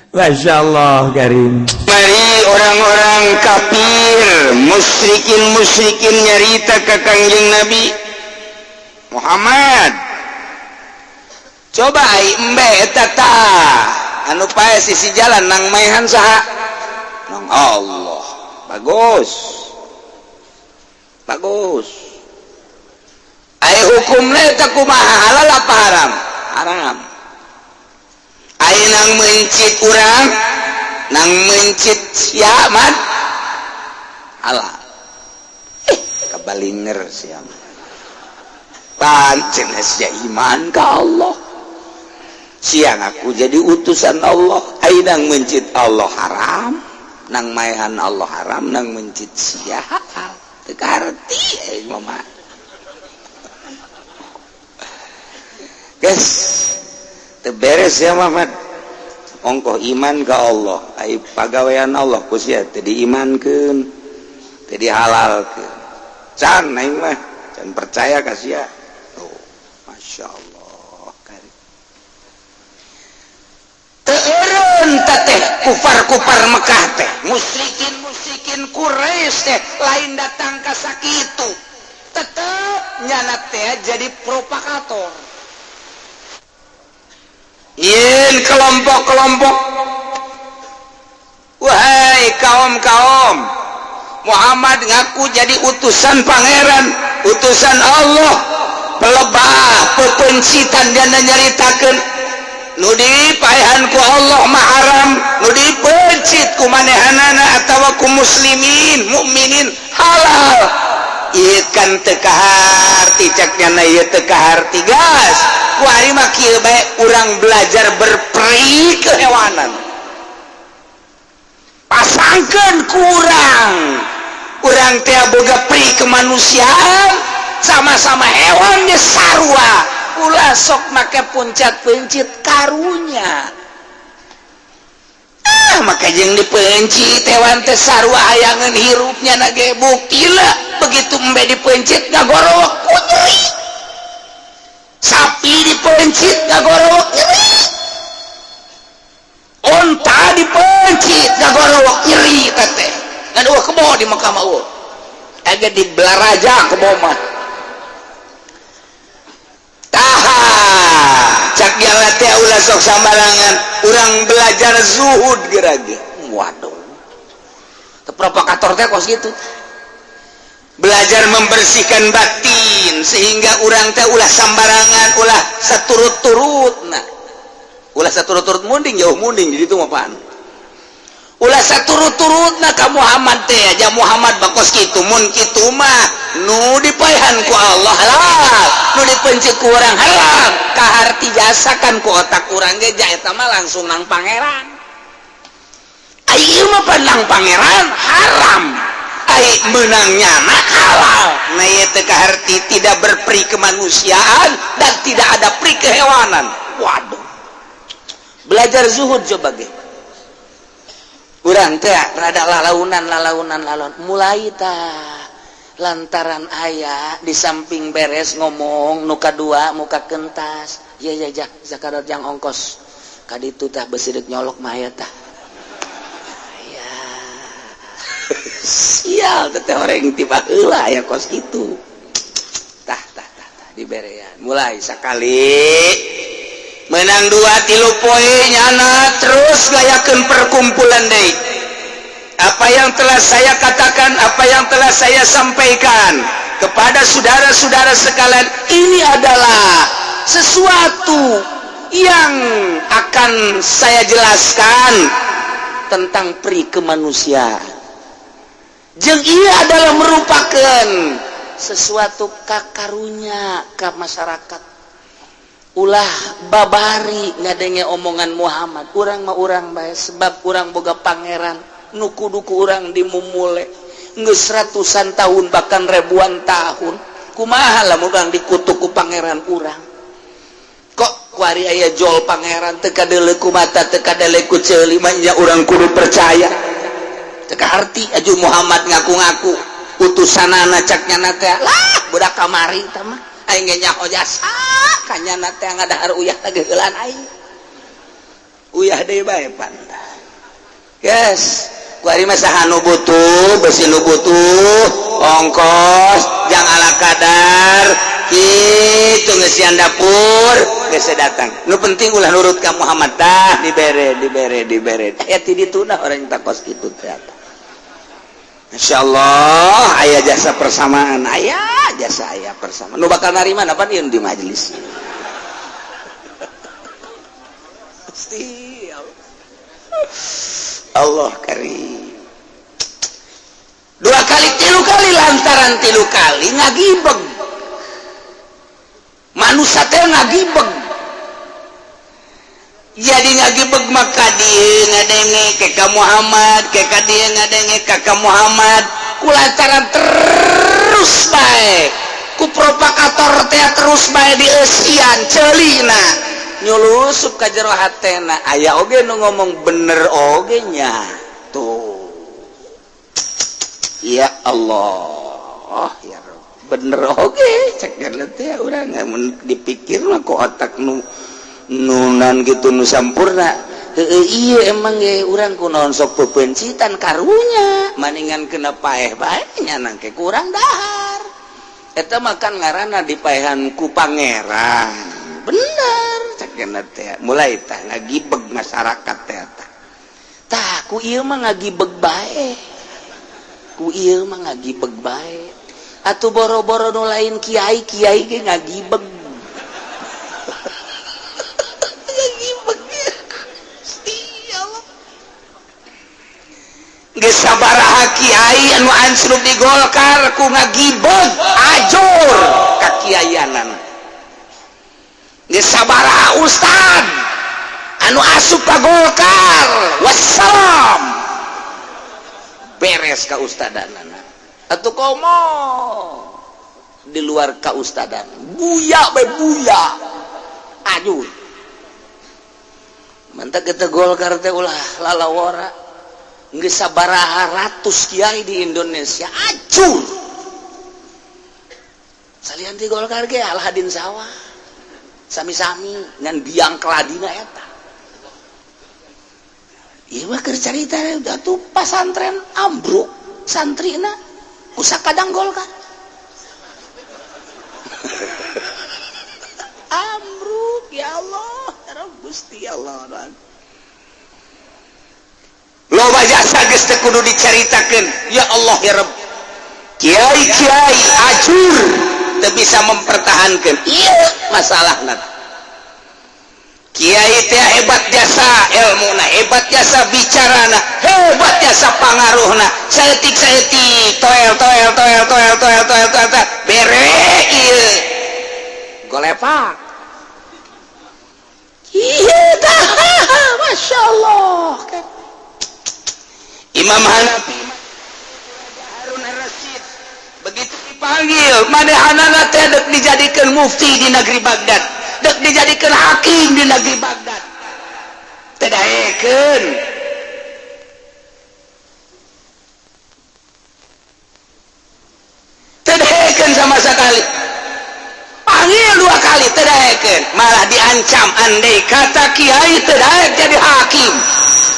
Masya Allah karim. Mari orang-orang kafir, musyrikin musyrikin nyarita ke Kangjeng Nabi Muhammad, "Coba ai embe eta tah anu pae sisi jalan nang maehan saha?" "Nang Allah." "Bagus, bagus. Ai hukumna eta kumaha, halal apa haram?" "Haram." "Ai nang mencit urang, nang mencit sia man halal?" "Eh, kabalinger sia, pancen sia iman ka Allah, siang aku jadi utusan Allah. Ai nang mencit Allah haram, nang maehan Allah haram, nang mencit sia halal. Teu karti aing mah." Guys, teu beres ya Muhammad. Ongkoh iman ke Allah, ai pagawean Allah ku sia teu diimankeun, teu dihalalkeun. Can aing mah can percaya ka sia. Oh, Masya Allah karim. Teu eureun teh kufar-kufar Mekah teh, musyrikin musyrikin Quraisy teh, lain datang ka sakitu, tetep nyana teh jadi provokator. Yen kelompok-kelompok, "Wahai kaum-kaum Muhammad ngaku jadi utusan Pangeran, utusan Allah. Pelebah pepencitan dan nyaritakeun nu dipaehan ku Allah mah haram, nu dipencit ku manehanana atawa ku muslimin mukminin halal. Ieu kan teu kaharti, cek nyana, ieu teu kaharti. Gas kuari mah kieu bae, urang belajar berperi kehewanan, pasangkeun kurang urang teh boga pri kemanusiaan, sama-sama hewan ge sarua, ulah sok make puncat pencit karunya. Ah, maka jeung dipencit hewan teh sarua hayangeun hirupnya na ge. Buktina begitu embe dipencit ngagorowok ku nyeri, sapi dipencit ngagorowok nyeri, onta dipencit ngagorowok nyeri teteh. Aduh, kebo di Mekah mah eueuh. Aga di Belaraja kebo mah. Taha cak jalan teh ulah sok sambarangan, urang belajar zuhud gerage. Waduh. Teu provokator teh kos gitu. Belajar membersihkan batin sehingga urang teh ulah sambarangan, ulah saturut-turut. Nah, ulah saturut-turut munding, jauh munding jadi itu mah pan. Ulah saturut-turut nah ka Muhammad teh aja. Muhammad bakos kitu, mun kitu mah nu dipaehan ku Allah halal, nu dipencit ku urang halal, kaharti jasa kan ku otak urang ge ja eta mah langsung nang Pangeran. Ai ieu mah pan nang Pangeran haram, ai meunang nyana halal. Nah, ieu teh kaharti, tidak berperi kemanusiaan dan tidak ada peri kehewanan. Waduh, belajar zuhud coba ge. Urang teh rada lalaunan, lalaunan, lalaunan mulai tah lantaran aya di samping beres ngomong nu kadua muka kentas ya ya ya zakador jang ongkos kaditu tah, besi deuk nyolok mah aya tah ya. Sial teh, orang tiba heula aya kos kitu tah tah tah tah, diberean mulai sakali menang dua tilu poe nyana terus ngayakeun perkumpulan deui. Apa yang telah saya katakan, apa yang telah saya sampaikan kepada saudara-saudara sekalian, ini adalah sesuatu yang akan saya jelaskan tentang peri kemanusiaan. Jeung ia adalah merupakan sesuatu kakarunya ke masyarakat. Ulah babari ngadenge omongan Muhammad, urang mah urang bae, sebab urang boga Pangeran nu kudu ku urang dimumule geus ratusan tahun, bahkan ribuan tahun. Kumaha lamun urang dikutuk ku Pangeran urang? Kok kuari aya jol Pangeran teu kadeuleu ku mata, teu kadeuleu ku ceuli mah nya urang kudu percaya. Teu kaharti aju Muhammad ngaku-ngaku utusanana, cak nyana teh lah budak kamari tah mah aing ge nyaho jasa kanyana teh ngadahar uyah teh geulan aing uyah deui bae pan. Yes, kuari mah saha nu butuh besi, nu butuh ongkos jang ala kadar kitu ngeusian dapur geus datang, nu penting ulah nurut ka Muhammad tah. Dibere, dibere, dibere aya ti dituna orang takos kitu teh. Masya Allah, aya jasa persamaan, aya jasa, aya persamaan nu bakal narima apa di majelis. Pasti Allah karim. Dua kali, tilu kali, lantaran tilu kali ngagibeg manusia teh, ngagibeg jadi ngagibeg, maka dia ngadenge ke ka Muhammad, ke ka dia ngadenge ka ka Muhammad. Kulantaran terus bae ku propagator teh terus bae dieusian, ceulina nyulusup ka jero hatena, aya oge nu ngomong bener oge nya tuh. Ya Allah ya Rob, bener oge cek teh urang. Mun dipikir mah ku otak nu nunan gitu nu sampurna, heueuh, iya emang ge urang kunaon sok pepencitan karunya, maningan kena paeh bae nya nangke kurang dahar eta makan ngaranna dipaehan ku Pangeran bener cek teh. Mulai tah ngagibeg masyarakat teh tah, ku ieu mah ngagibeg bae. Ku ieu mah ngagibeg bae atuh, boro-boro nu lain kiai, kiai ge ngagibeg, ngagibeg. Ya Allah, geus sabaraha kiai anu ansrup di Golkar ku ngagibeg ajur kakiaianan. Geus sabaraha ustad anu asup ka Golkar, wassalam, beres ka ustadanana. Atuh komo di luar kaustadan, buya be buya ajur. Mantap kita Golkar teh ulah lalawora. Geus sabaraha ratus kiai di Indonesia acur salian di Golkar ge alhadin sawah sami-sami ngan biang keladina eta. Ieu mah keur carita tuh, pasantren ambruk santrina ku sakadang Golkar ambruk. Ya Allah, ya Rabb, Gusti Allah, loba jasa geus teu kudu dicaritakeun. Ya Allah, ya Rabb, kiai-kiai ajur teu bisa mempertahankan. Iya, masalahna kiai teh hebat jasa ilmuna, hebat jasa bicarana, hebat jasa pangaruhna, saeutik saeutik toel toel toel toel toel toel toel toel, bere ieu golepak. Iya dah, masya Allah. Imam Hanafi, Harun Ar-Rasyid begitu dipanggil manehanana teh dek dijadikan mufti di negeri Baghdad, dek dijadikan hakim di negeri Baghdad, teu daekeun, teu daekeun sama sekali. Panggil dua kali teu daekeun, malah diancam, andai kata kiai teu daek jadi hakim,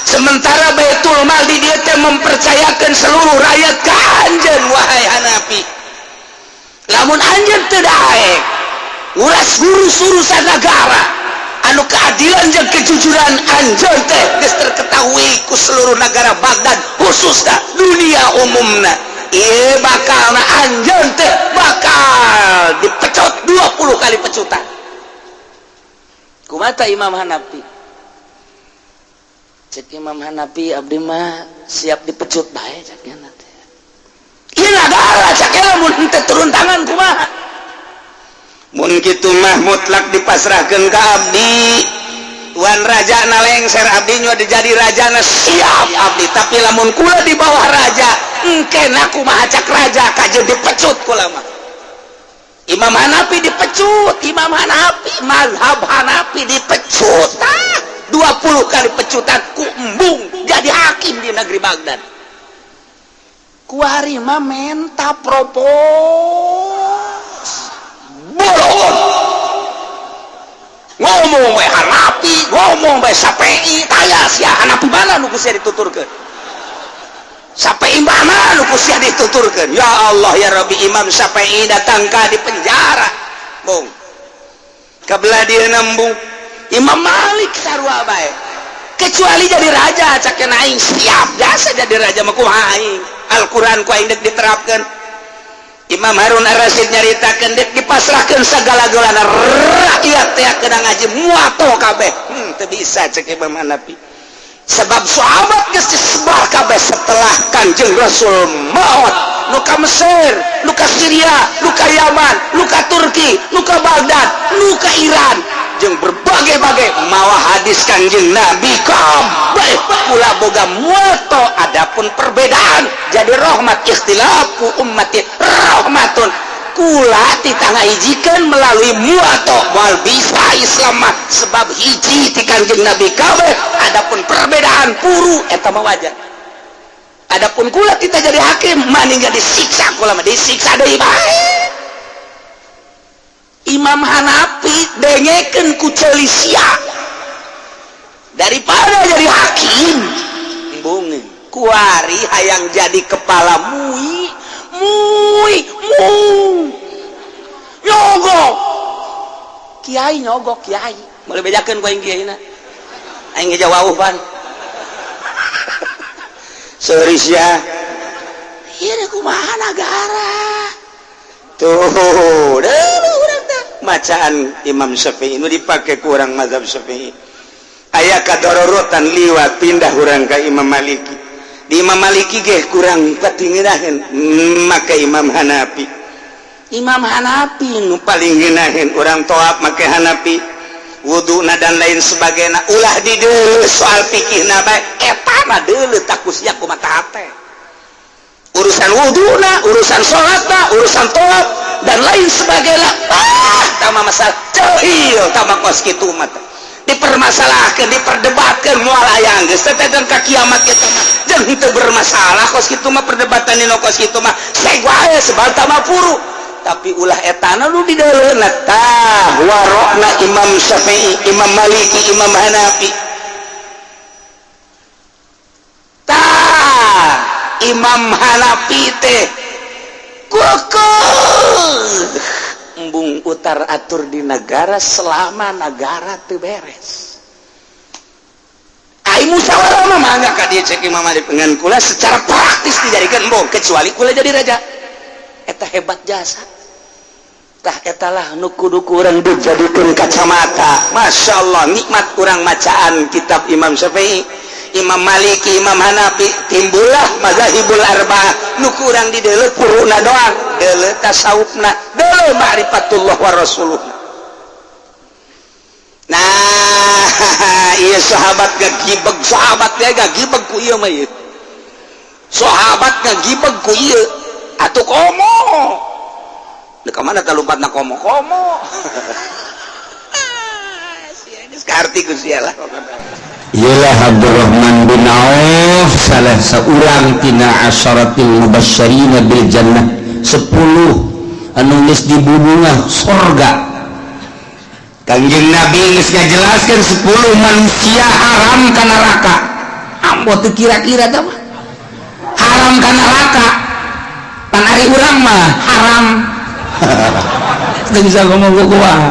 sementara Baitul Mal di dia teh mempercayakan seluruh rakyat ke anjeun, wahai Hanafi, lamun anjeun teu daek nguras ngurus urusan negara anu keadilan jeung kejujuran anjeun teh geus terketahui ku seluruh negara Baghdad, khususnya dunia umumna, ieu bakalna anjeun teh bakal dipecut 20 kali pecutan. Kumata Imam Hanafi? Cek Imam Hanafi, abdi mah siap dipecut bae. Cek teh, ieu nagara cek lamun henteu turun tangan kumaha? Mun kitu mah mutlak dipasrahkeun ka abdi. Tuan raja na lengser, abdi nyo dijadi raja na siap abdi, tapi lamun kula di bawah raja engke kumaha cak raja, kajeun dipecut kula mah. Imam Hanafi dipecut. Imam Hanafi, mazhab Hanafi dipecut. Ah, 20 kali pecutan ku embung jadi hakim di negeri Baghdad. Kuari mah menta propos bolon, ngomong we Hanafi, ngomong we Syafi'i. Taya sia, Hanafi mana nu ku sia dituturkeun? Syafi'i mana nu ku sia dituturkeun? Ya Allah, ya Rabbi, Imam Syafi'i datang ka di penjara, bung kabelah dia nembung. Imam Malik sarua bae, kecuali jadi raja cak aing siap jasa jadi raja mah, kumaha aing Al-Qur'an ku aing dek diterapkeun. Imam Harun Ar-Rasyid nyaritakeun dek dipasrahkeun sagala-galana rakyat teh kena ngaji muato kabeh, teu bisa cek Imam Hanafi, sebab sahabat geus disebar kabeh setelah Kanjeng Rasul maut, nu ka Mesir, nu ka Syria, nu ka Yaman, nu ka Turki, nu ka Baghdad, nu ka Iran, jeung berbagai-bagai mawa hadis Kanjeng Nabi kabeh kula boga muato. Adapun perbedaan jadi rahmat, ikhtilafu ummati rahmatun, kula titah ngahijikeun melalui muato. Moal bisa Islam mah, sebab hiji ti Kanjeng Nabi kabeh. Adapun perbedaan puru eta mah wajar. Adapun kula kita jadi hakim maning disiksa, kula mah disiksa deui bae. Imam Hanafi dengekeun ku ceuli sia, daripada jadi hakim embung. Kuari hayang jadi kepala MUI, MUI mu nyogok kiai, nyogok kiai. Boleh bedakeun ku aing kiai na, aing ge jawab pan. Seuris ya. Ieu kumaha nagara tuh urang teh macaan Imam Syafi'i nu dipake ku urang mazhab Syafi'i. Aya kadororotan liwat pindah urang ka Imam Maliki. Di Imam Maliki ge kurang patingiraheun, make Imam Hanafi. Imam Hanafi nu paling ngeunaheun urang toap make Hanafi, wuduna dan lain sebagainya. Ulah di deuleu soal fikihna bae, eta mah deuleu takus ya kumaha hate. Urusan wuduna, urusan salatna, urusan toap dan lain sebagainya, ah, tama masalah cehil tama kos kitu mah dipermasalahkan, diperdebatkan, moal aya geus teh dan ka kiamat kita mah jeung henteu bermasalah kos kitu mah. Perdebatan dina kos kitu mah seg wae sebab tama puru, tapi ulah etana nu di deuleuna. Tah, warokna Imam Syafi'i, Imam Maliki, Imam Hanafi. Tah, Imam Hanafi teh kekeh embung utar atur di negara selama negara teu beres. Ai musyawarah mah mangga ka dieu, cek Imam Malik, dengan kula secara praktis dijadikan embung kecuali kula jadi raja. Eta hebat jasa. Tah, etalah nu kudu ku urang dijadikeun kacamata. Masya Allah, nikmat urang macaan kitab Imam Syafi'i, Imam Maliki, Imam Hanafi, timbullah mazahibul arba'ah. Nu kurang di deuleu puruna doang, deuleu tasawufna, deuleu ma'rifatullah wa rasuluh. Nah, iya, sahabat gagibeg, sahabat dia gagibeg ku ieu mah. Ieu sahabat gagibeg ku ieu atuh. Komo di mana teh lumpatna komo komo sia geus kaarti ku sia lah. Ialah Abdurrahman bin Auf, salah seorang tina asyaratil mubasysyirina bil jannah, 10 anu geus dibubungah sorga. Kangjeng Nabi geus ngajelaskeun 10 manusia haram ka neraka. Ambo teu kira-kira teh mah haram ka neraka. Pan ari urang mah haram teu bisa ngomong ku kumaha.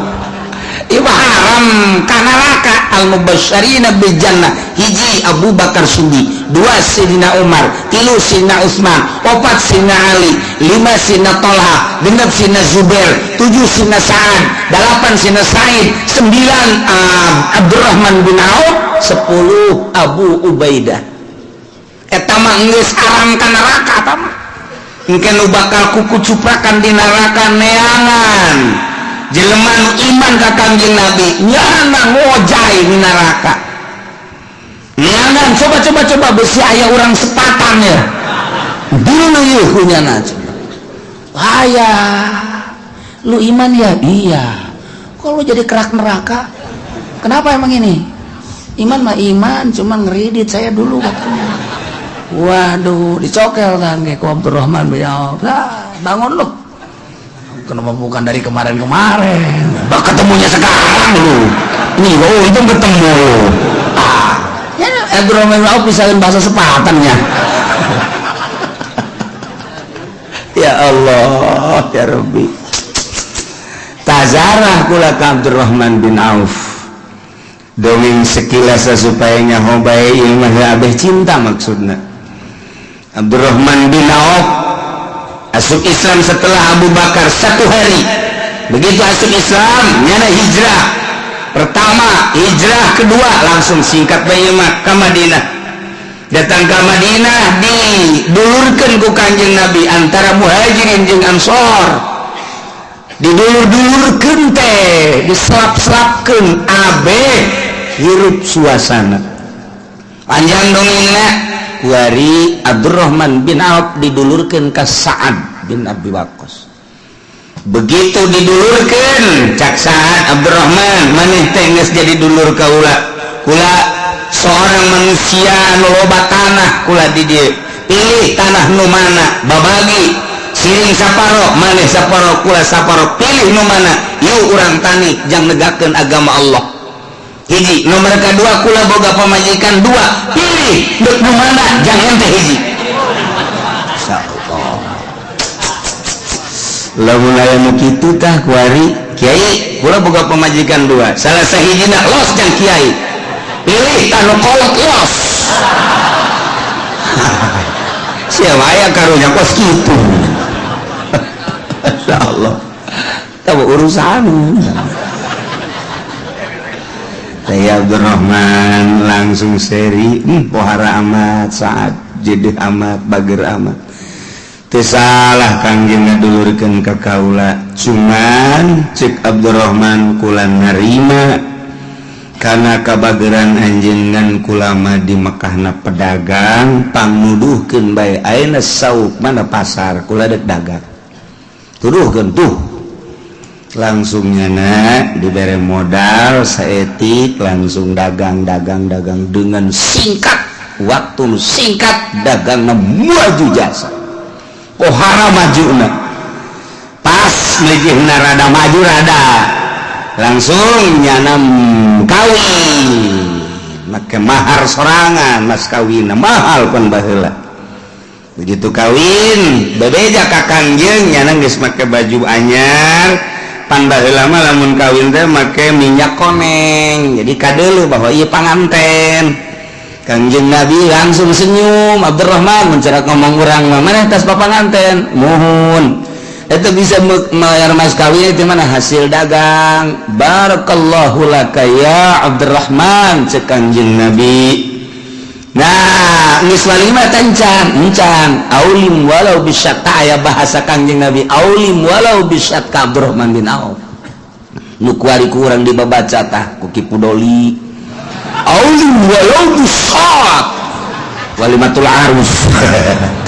Ieu mah haram ka neraka. Al mubasysyirina bil jannah, hiji Abu Bakar Siddiq, dua Sidina Umar, tilu Sidina Utsman, opat Sidina Ali, lima Sidina Tolha, genep Sidina Zubair, tujuh Sidina Sa'ad, delapan Sidina Said, sembilan Abdurrahman bin Auf, 10 Abu Ubaidah. Eta mah geus haram ka neraka. Eta mah engke nu bakal kuku cuprakan di neraka neangan jelema nu iman ka Kangjeng Nabi, nyana ngojay di neraka neangan. Coba coba coba, besi aya urang sepatan ya dulu yeuh kunyana. Aya lu iman ya? Iya. Kok lu jadi kerak neraka? Kenapa emang? Ini iman mah iman, cuma ngeridit saya dulu katanya. Waduh, dicokel kan kayak ku Abdurrahman bin Auf. Nah, bangun lu, kenapa bukan dari kemarin-kemarin? Bah, ketemunya sekarang lu ini. Oh, itu ketemu. Ah ya, Abdurrahman bin Auf bisa bahasa sepatannya. Ya Allah ya Rabbi, tazarah kula ka Abdurrahman bin Auf, dongeng sekilas supaya nyaho bae ilmu abeh cinta. Maksudna, Abdurrahman bin Auf asup Islam setelah Abu Bakar satu hari. Begitu asup Islam, nyana hijrah pertama, hijrah kedua, langsung singkat bae mah ke Madinah. Datang ke Madinah, didulurkeun ku Kanjeng Nabi antara Muhajirin jeung Ansor. Didulur-dulurkeun teh, diselap-selapkeun abe hirup suasana. Panjang dongengna, kuari Abdurrahman bin Auf didulurkeun ka Sa'ad bin Abi Waqqas. Begitu didulurkeun, cak Sa'ad, "Abdurrahman, maneh teh geus jadi dulur kaula. Kula seorang manusia anu loba tanah. Kula di dieu, pilih tanah nu mana, babagi siring saparo, maneh saparo, kula saparo, pilih nu mana. Yuk urang tani jang negakeun agama Allah." Hiji. Nomor kedua, "Kula boga pamajikan dua, pilih dek nu mana jang ente." Hiji. Insyaallah lamun aya nu kitu tah kuari, "Kiai, kula boga pamajikan dua, salah sahijina los jang kiai, pilih tah nu kolot los." Siapa aya karunya kos kitu. Masya Allah, tahu urusan. Saya Abdurrahman langsung seri, pohara amat saat jadi amat bager amat. Teu salah Kangjeng ngadulurkeun ka kaula, cuman cek Abdurrahman, kula narima karena kabageran anjeun, ngan kula mah di Mekahna pedagang, pangnuduhkeun bae ayeuna sauk mana pasar kula dek dagang, tuduhkeun tuh. Langsung nyana dibere modal saetik, langsung dagang, dagang, dagang. Dengan singkat waktu, singkat, dagang maju jasa, pohara maju. Pas melejihna rada maju, rada langsung nyana kawin, make mahar sorangan, mas kawin mahal pan baheula. Begitu kawin, bebeja ka Kangjeng, nyana geus make baju anyar. Pan baheula mah lamun kawin teh make minyak koneng, jadi kadeuleu bahwa ieu panganten. Kangjeng Nabi langsung senyum, "Abdurrahman," mencerak ngomong urang mah, "mana tas papanganten?" "Muhun." "Itu bisa bayar mas kawin itu mana hasil dagang?" "Barakallahu laka ya Abdurrahman," cek Kangjeng Nabi. Nah, geus walimah encan encan, "Aulim walau bisyat." Aya bahasa Kangjeng Nabi, "Aulim walau bisyat," ka Abdurrahman bin Auf. Nu kuari kurang dibabaca tah ku Ki Pudoli, "Aulim walau bisyat," walimatul arus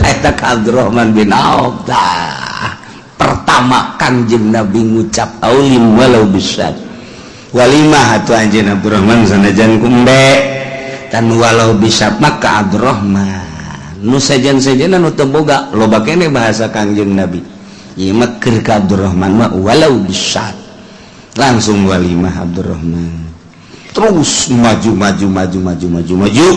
eta ka Abdurrahman bin Auf. Tah, pertama Kangjeng Nabi ngucap "Aulim walau bisyat." Walimah atuh anjeun Abdurrahman, sanajan kumbe dan walau bisa, maka Abdurrahman nu sejen-sejen nu teu boga loba kene. Bahasa Kangjeng Nabi ieu mah keur ka Abdurrahman mah "walau bisyat." Langsung walimah, Abdurrahman terus maju, maju, maju, maju, maju, maju.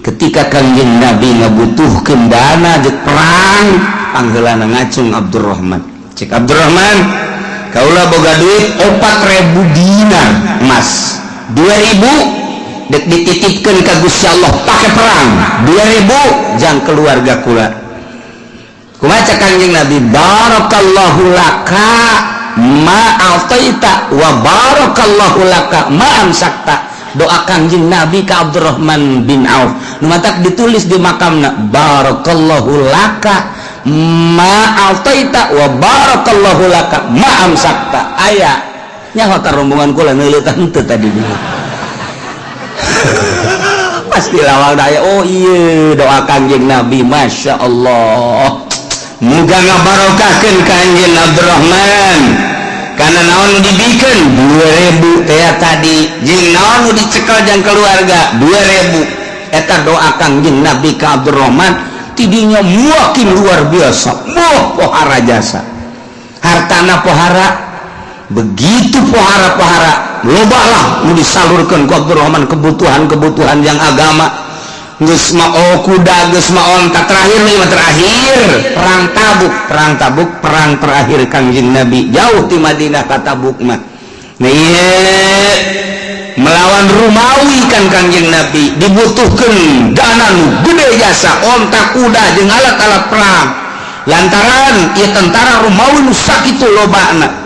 Ketika Kangjeng Nabi ngabutuhkeun dana jeung perang, pangheulana ngacung Abdurrahman. Cek Abdurrahman, "Kaula boga duit 4000 dinar emas, 2000 dek dititipkan ke Gusti Allah pakai perang, 2000 jang keluarga kula." Kumaha cek Kangjeng Nabi? "Barakallahu laka ma a'taita wa barakallahu laka ma amsakta." Doa Kangjeng Nabi ka Abdurrahman bin Auf nu matak ditulis di makamna, "Barakallahu laka ma a'taita wa barakallahu laka ma amsakta." Aya nyaho ka rombongan kula neuleutan teu tadi dulu pasti lawang daya. Oh iya, doa Kangjeng Nabi, Masya Allah, muga ngabarokahkeun ka anjeun Abdurrahman, karena naon nu dibikeun 2000 teh tadi jeung naon nu dicekel jang keluarga 2000. Eta doa Kangjeng Nabi ka Abdurrahman, tidinya makin luar biasa. Wah, pohara jasa, hartana pohara, begitu pohara-pohara, lobalah nu disalurkan ku Abdurrahman kebutuhan-kebutuhan yang agama. Geus mah kuda, geus mah onta. Terakhir nih, terakhir perang Tabuk. Perang Tabuk, perang terakhir Kangjeng Nabi jauh di Madinah ka Tabuk mah. Nah, melawan Rumawi kan Kangjeng Nabi dibutuhkan dana nu gede jasa, onta, kuda jeung alat-alat perang, lantaran ieu tentara Rumawi nu sakitu lobana.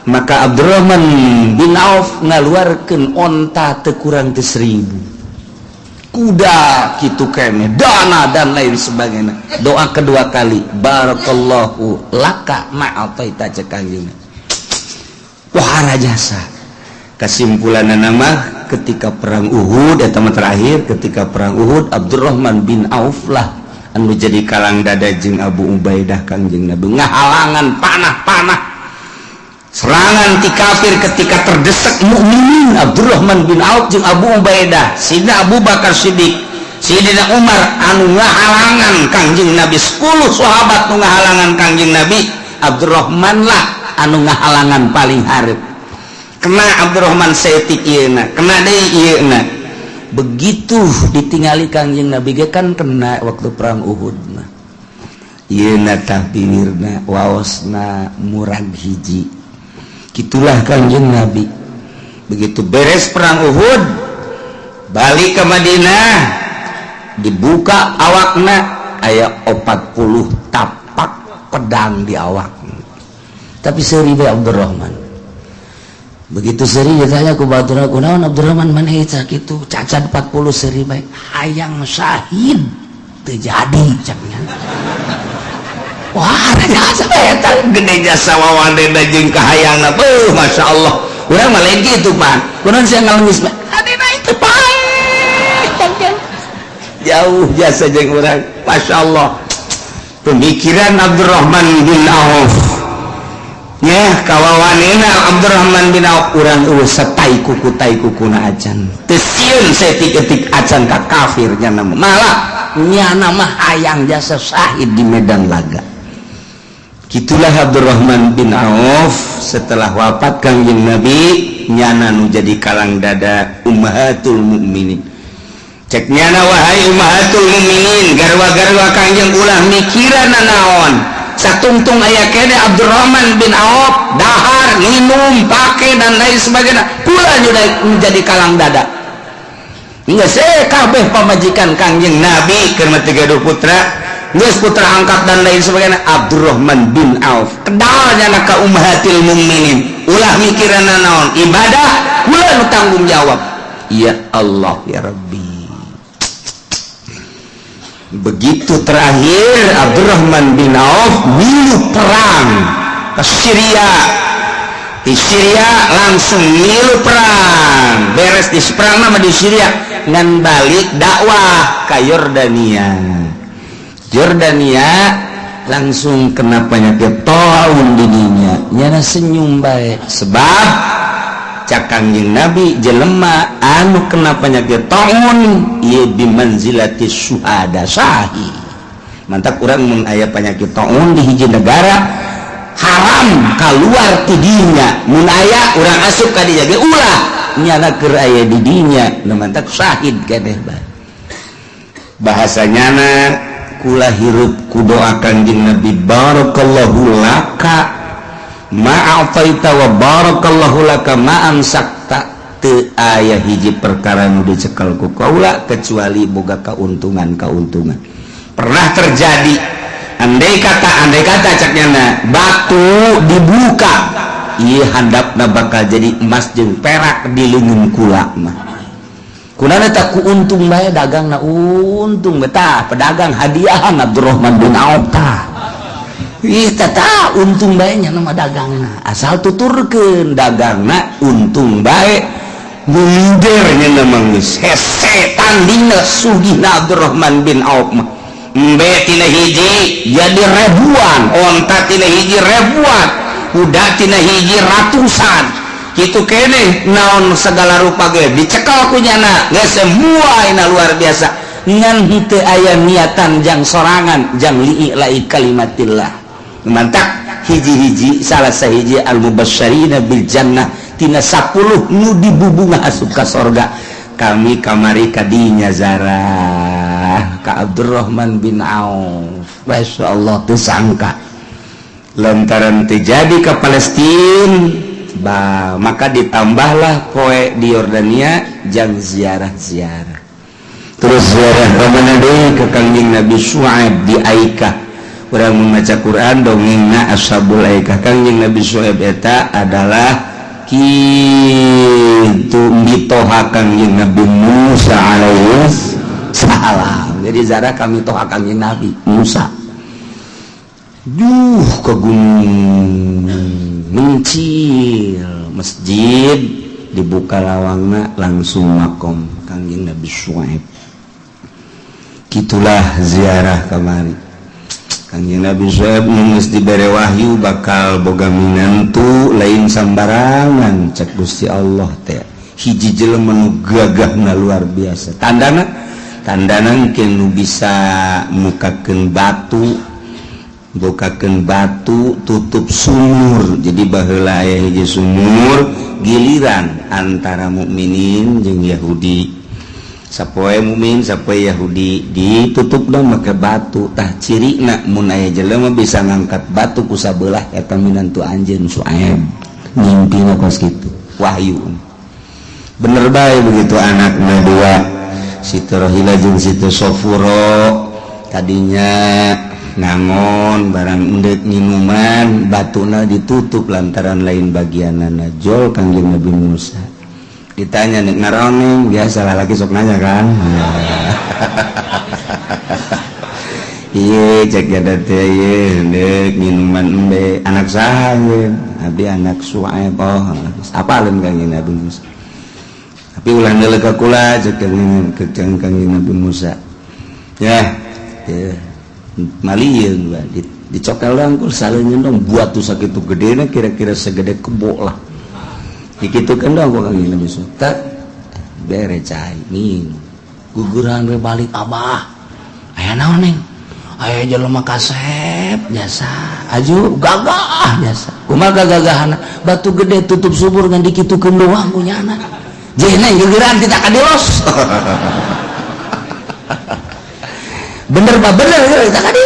Maka Abdurrahman bin Auf ngaluarkeun onta teu kurang ti 1000, kuda kitu kene, dana dan lain sebagainya. Doa kedua kali, "Barakallahu laka ma a'taita," cek Kangjeng. Wah, jasa. Kesimpulan nama, ketika perang Uhud eta mah terakhir, ketika perang Uhud Abdurrahman bin Auf lah anu jadi kalang dada jeung Abu Ubaidah Kangjeng Nabi, ngahalangan panah-panah serangan ti kafir. Ketika terdesak mukminin, Abdurrahman bin Auf jeung Abu Ubaidah, Sidina Abu Bakar Siddiq, Sidina Umar anu ngahalangan Kangjeng Nabi, 10 sahabat nu ngahalangan Kangjeng Nabi, Abdurrahman lah anu ngahalangan paling hareup. Kena Abdurrahman saeutik ieu, kena deui ieu. Begitu ditingali Kangjeng Nabi ge kan kena waktu perang Uhud mah ieu tah, bibirna, waosna murag hiji. Gitulah Kangjeng Nabi. Begitu beres perang Uhud, balik ke Madinah, dibuka awakna. Aya 40 tapak pedang di awak, tapi seuri bae Abdurrahman. Begitu seuri, ditanya ku batur, "Kunaon, Abdurrahman, maneh kitu cacat 40, seuri bae?" "Hayang syahid teu jadi," caknya. Wah, jasa eta gede, jasa wawadena jeung kahayangna. Beuh, Masya Allah, urang mah lain kitu, Pak. Kunaon sia ngalengis? Adina itu paeh jauh jasa jeung urang. Masya Allah, pemikiran Abdurrahman bin Auf ya, kawawanena Abdurrahman bin Auf. Urang eueuh satai kuku tai kukuna acan, teu sieun saeutik-eutik acan ka kafir. Nyana malah, nyana mah hayang jasa syahid di medan laga. Gitulah Abdurrahman bin Auf. Setelah wafat Kangjeng Nabi, nyana nu jadi kalang dada ummahatul mukminin. Cek nyana, "Wahai ummahatul mukminin, garwa-garwa Kangjeng ulah mikiran naon, satungtung aya kene Abdurrahman bin Auf, dahar, minum, pake, dan lain sebagainya, pula menjadi kalang dada." Enggak, kabeh pamajikan Kangjeng Nabi keur tiga putra geus, putra angkat dan lain sebagainya, Abdurrahman bin Auf kedalnya ka ummahatil mukminin, ulah mikiran naon, ibadah kula nu tanggung jawab. Ya Allah, ya Rabbi. Begitu terakhir Abdurrahman bin Auf milu perang ke Syria. Di Syria langsung milu perang, beres di perang nama di Syria, ngan balik dakwah ke Yordania. Jordania langsung kena penyakit taun didinya. Nyana senyum baik, sebab cak Kangjeng Nabi, jelema anu kena penyakit taun ieu bimanzilati syuhada, syahid. Mantap, urang mun aya penyakit taun di hiji negara, haram keluar tidinya. Mun aya urang asup ka dinya ge ulah, nyana keur aya di dinya. Nu mantak syahid keneh bae bahasa nyana. Kula hirup ku doa Kanjeng Nabi, "Barakallahu laka ma'ataita wa barakallahu laka ma amsakta." Teu aya hiji perkara nu dicekel ku kaula kecuali boga keuntungan-keuntungan. Pernah terjadi, andai kata, andai kata, cak nyana, batu dibuka, ieu handapna bakal jadi emas jeung perak di leungeun kula mah. Kunana tak ku untung bae dagang na, untung betah pedagang hadiahan Abdurrahman bin Auf tah. Ih, tata untung bae nya nama dagangna, asal tuturkeun dagangna untung bae. Miliardernya nama geus hese tandingna sugihna Abdurrahman bin Auf mah. Embe tina hiji jadi ribuan, onta tina hiji ribuan, kuda tina hiji ratusan, gitu kene. Naon segala rupa ge dicekal ku nyana geus, semua ina luar biasa. Ngan henteu aya niatan jang sorangan, jang li'i'lai kalimatillah. Mantak hiji-hiji, salah sahiji al mubasysyirina bil jannah, tina 10 nu dibubunga asup ka sorga. Kami kamari kadinya zarah ka Abdurrahman bin Auf. Masya Allah, teu sangka lantaran terjadi ke Palestina ba, maka ditambahlah poe di Yordania jang ziarah-ziarah. Terus ziarah ke mana deui? Ke Kangjeng Nabi Syuaib di Aikah. Urang membaca Quran, dongengna Ashabul Aikah. Kangjeng Nabi Syuaib eta adalah kitu mitoha Kangjeng Nabi Musa alaihi salam. Jadi ziarah kami toha Kangjeng Nabi Musa. Duh, ke gunung mencil, masjid dibuka lawangna, langsung makom Kangjeng Nabi Syuaib. Gitulah ziarah kamari. Kangjeng Nabi Syuaib geus dibere wahyu bakal boga minantu lain sambarangan. Cek Gusti Allah teh, hiji jelema nu gagahna luar biasa. Tandana, tandana nu bisa mukakeun batu, bukakeun batu tutup sumur. Jadi baheula aya hiji sumur giliran antara mukminin jeung Yahudi. Sapoe mukmin, sapoe Yahudi, ditutup dong make batu. Tah, cirina mun aya jelema bisa ngangkat batu ku sabelah, eta minantu anjeun Suaib. Mimpina kos kitu, wahyu bener bae. Begitu anakna dua, Siti Rohila jeung Siti Sofuro. Tadinya ngangon barang endek minuman, batuna ditutup lantaran lain bagianana. Jol Kangjeng Nabi Musa ditanya nek ngaroning, biasa lah lagi sok nanya kan. Iya, cek jada teh ieu endek minuman embe anak saha ieu? Abdi anak Suaib. Oh, apaleun Kangjeng Nabi Musa, tapi ulah deuleu ka kula, cek Kangjeng Nabi Musa. Ya, ya malieun dicokel doang saleunyeun dong buat tuh sakitu gedena, kira-kira segede kebo lah, dikitukeun doang ku Kangjeng Nabi Musa. Tak bere cai minum, Guguran we balik. Abah, aya naon, Neng? Aya jelema kasep jasa aju gagah jasa. Kumaha gagahana? Batu gede tutup subur ngan dikitukeun doang ku nyana. Jeh, Neng, guguran tidak kadilos. Bener pak, bener kita kadi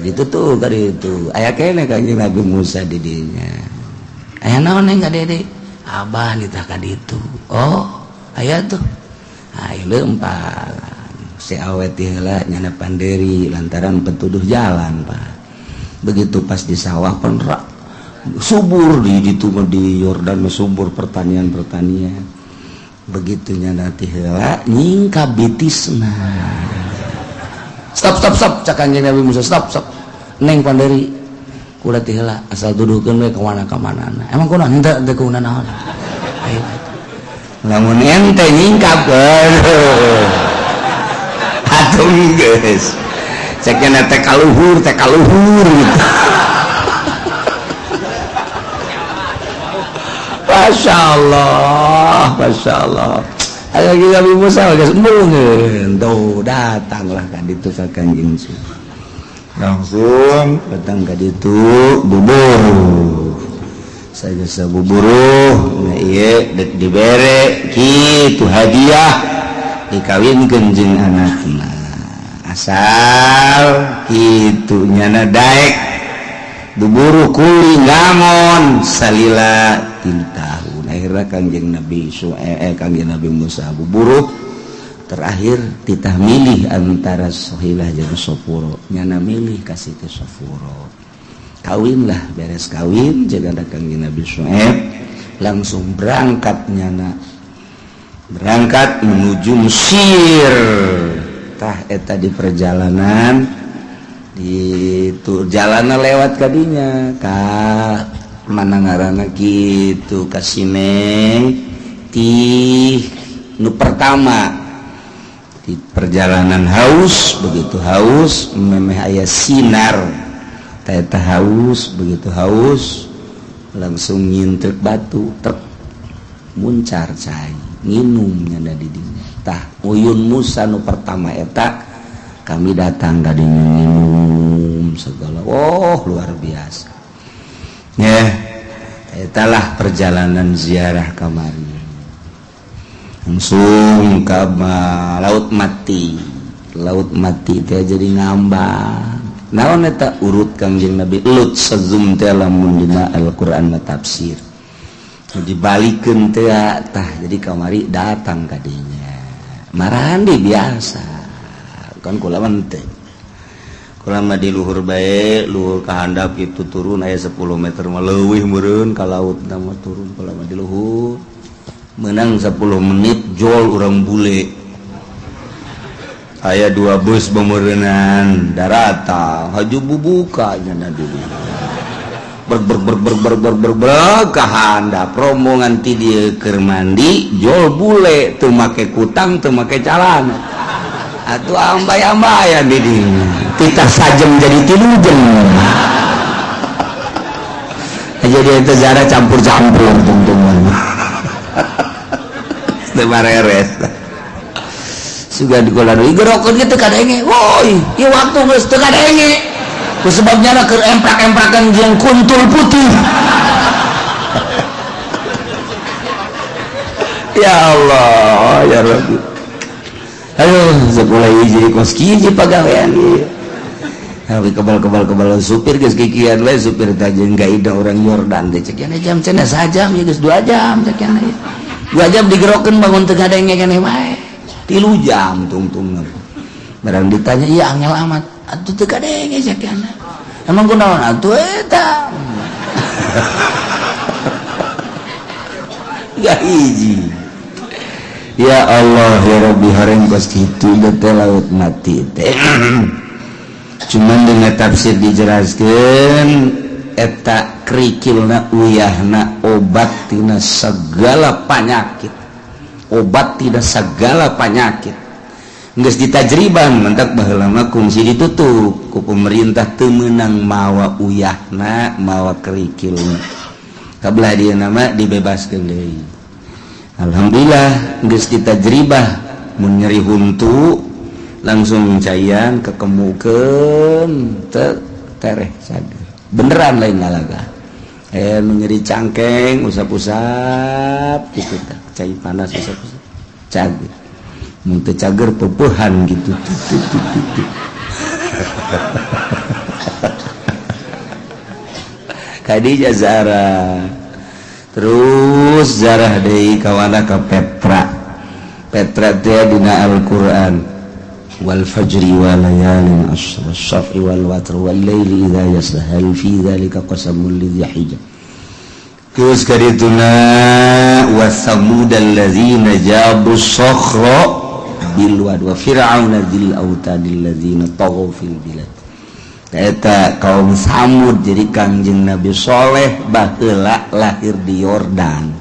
gitu tuh, kadi itu aya kene Kangjeng Nabi Musa di dinya. Aya naon, Neng, ka dede? Abah nitah ka ditu. Oh, aya tuh. Ayo lempar si awet heula nyana panderi lantaran petuduh jalan, Pak. Begitu pas di sawah penrak subur di ditu mah, di Yordan mah subur pertanian-pertanian. Begitu nyana ti heula nyingkap bitisna. Stop, stop, stop, cak Kangjeng Nabi Musa. Stop, stop, Neng panderi, kula ti heula asal tuduhkeun we ka mana ka manana. Emang kunaon? Henteu, teu kunaon naon. Ayo. Lamun ente nyingkap, atuh geus ceknya teh kaluhur, teh kaluhur gitu. Masya Allah, Masya Allah. Ayo kita Nabi Musa geus embungeun tuh, datanglah ka ditu ka Kangjeng langsung datang ka ditu buburuh saya buburuh. Nah, ieu dek dibere kitu hadiah, dikawinkeun jeung anakna asal kitu nyana daek buburuh kuli ngangon salila 3 tahun. Akhirnya Kangjeng Nabi Kangjeng Nabi Musa buburuh, terakhir titah milih antara Sohilah jeung Sofuro, nyana milih kasih ke Sofuro, kawinlah. Beres kawin jaga Kangjeng Nabi Syuaib langsung berangkat, nyana berangkat menuju Mesir. Tah eta di perjalanan di tu jalanan lewat kadinya ka mana ngaranna kitu ka Sineng ti nu pertama di perjalanan haus. Begitu haus memeh aya sinar tah eta haus. Begitu haus langsung nyintrek batu tek, muncar cai, nginum nyana di dinya. Tah, uyun Musa nu pertama eta kami datang ka dinya nginum segala. Oh, luar biasa ya. Etalah perjalanan ziarah kamari langsung ke Laut Mati. Laut Mati teh jadi ngambang naon eta urut Kangjeng Nabi Lut sezum teh lamun dina Al-Qur'an mah tafsir dibalikeun teh. Tah, jadi kamari datang ka dinya marandi biasa kan. Kula mah teh, kula mah di luhur bae, luhur ka handap itu turun aya 10 meter mah leuwih meureun ka laut mah turun. Kula mah di luhur menang 10 menit jol urang bule aya dua bus bemerenan darata haju bubuka nyana dulu ber ber ber ber ber ber ber ber kahandap rombongan ti dieu keur mandi. Jol bule teu make kutang, teu make calana, atuh ambay-ambayan di dinya titah sajem jadi 3 jam. Jadi itu zara campur-campur tungtungan teu bareres sugan di kola gerokeun ge teu kadenge. Woi, ieu waktu geus teu kadenge ku sebabnya keur emprak-emprakan jeung kuntul putih. Ya Allah, ya Rabbi. Aduh, sekolah hiji kos kieu pagawean ieu. Tapi kebal-kebal kebal supir geus kikian we supir teh jeung gaida orang Yordan teh. Cek jam cenah sajam ya geus 2 jam, cek 2 jam digerokeun bangun teu ngadenge keneh wae 3 jam tungtung. Barang ditanya, iya, angel amat atuh, teu kadenge sakiana. Emang kunaon atuh eta? Gak hiji. Ya Allah ya Rabbi, horeng kos kitu teh laut mati teh. Cuman dengan tafsir dijelaskan eta kerikilna, uyahna obat tina segala penyakit, obat tidak segala penyakit. Geus ditajriban, mentak baheula mah kungsi ditutup ku pemerintah, teu meunang mawa uyahna, mawa kerikilna. Kabelah dia nama dibebaskeun deui. Alhamdulillah geus ditajribah, mun nyeri huntu langsung caian kekemukeun teu tereh, sager beneran, lain ngalaga. Nu nyeri cangkeng, usap-usap gitu tah, cai panas usap-usap, cager. Mun teu cager, peupehan gitu. Tuh, tuh, tuh, tuh. Khadijah Zara, terus zarah deui kawana ka Petra. Petra teh dina Al-Qur'an, wal fajri wa layalin ashr wasyaf'i wal watr wal laili idza yasr hal fi dzalika qasamul lidzi hijr. Terus kadituna wa samudal ladzina jabu sakhra bil wad wa fir'auna dzil autadil ladzina taghaw fil bilad. Eta kaum Samud. Jadi Kangjeng Nabi Soleh baheula lahir di Yordan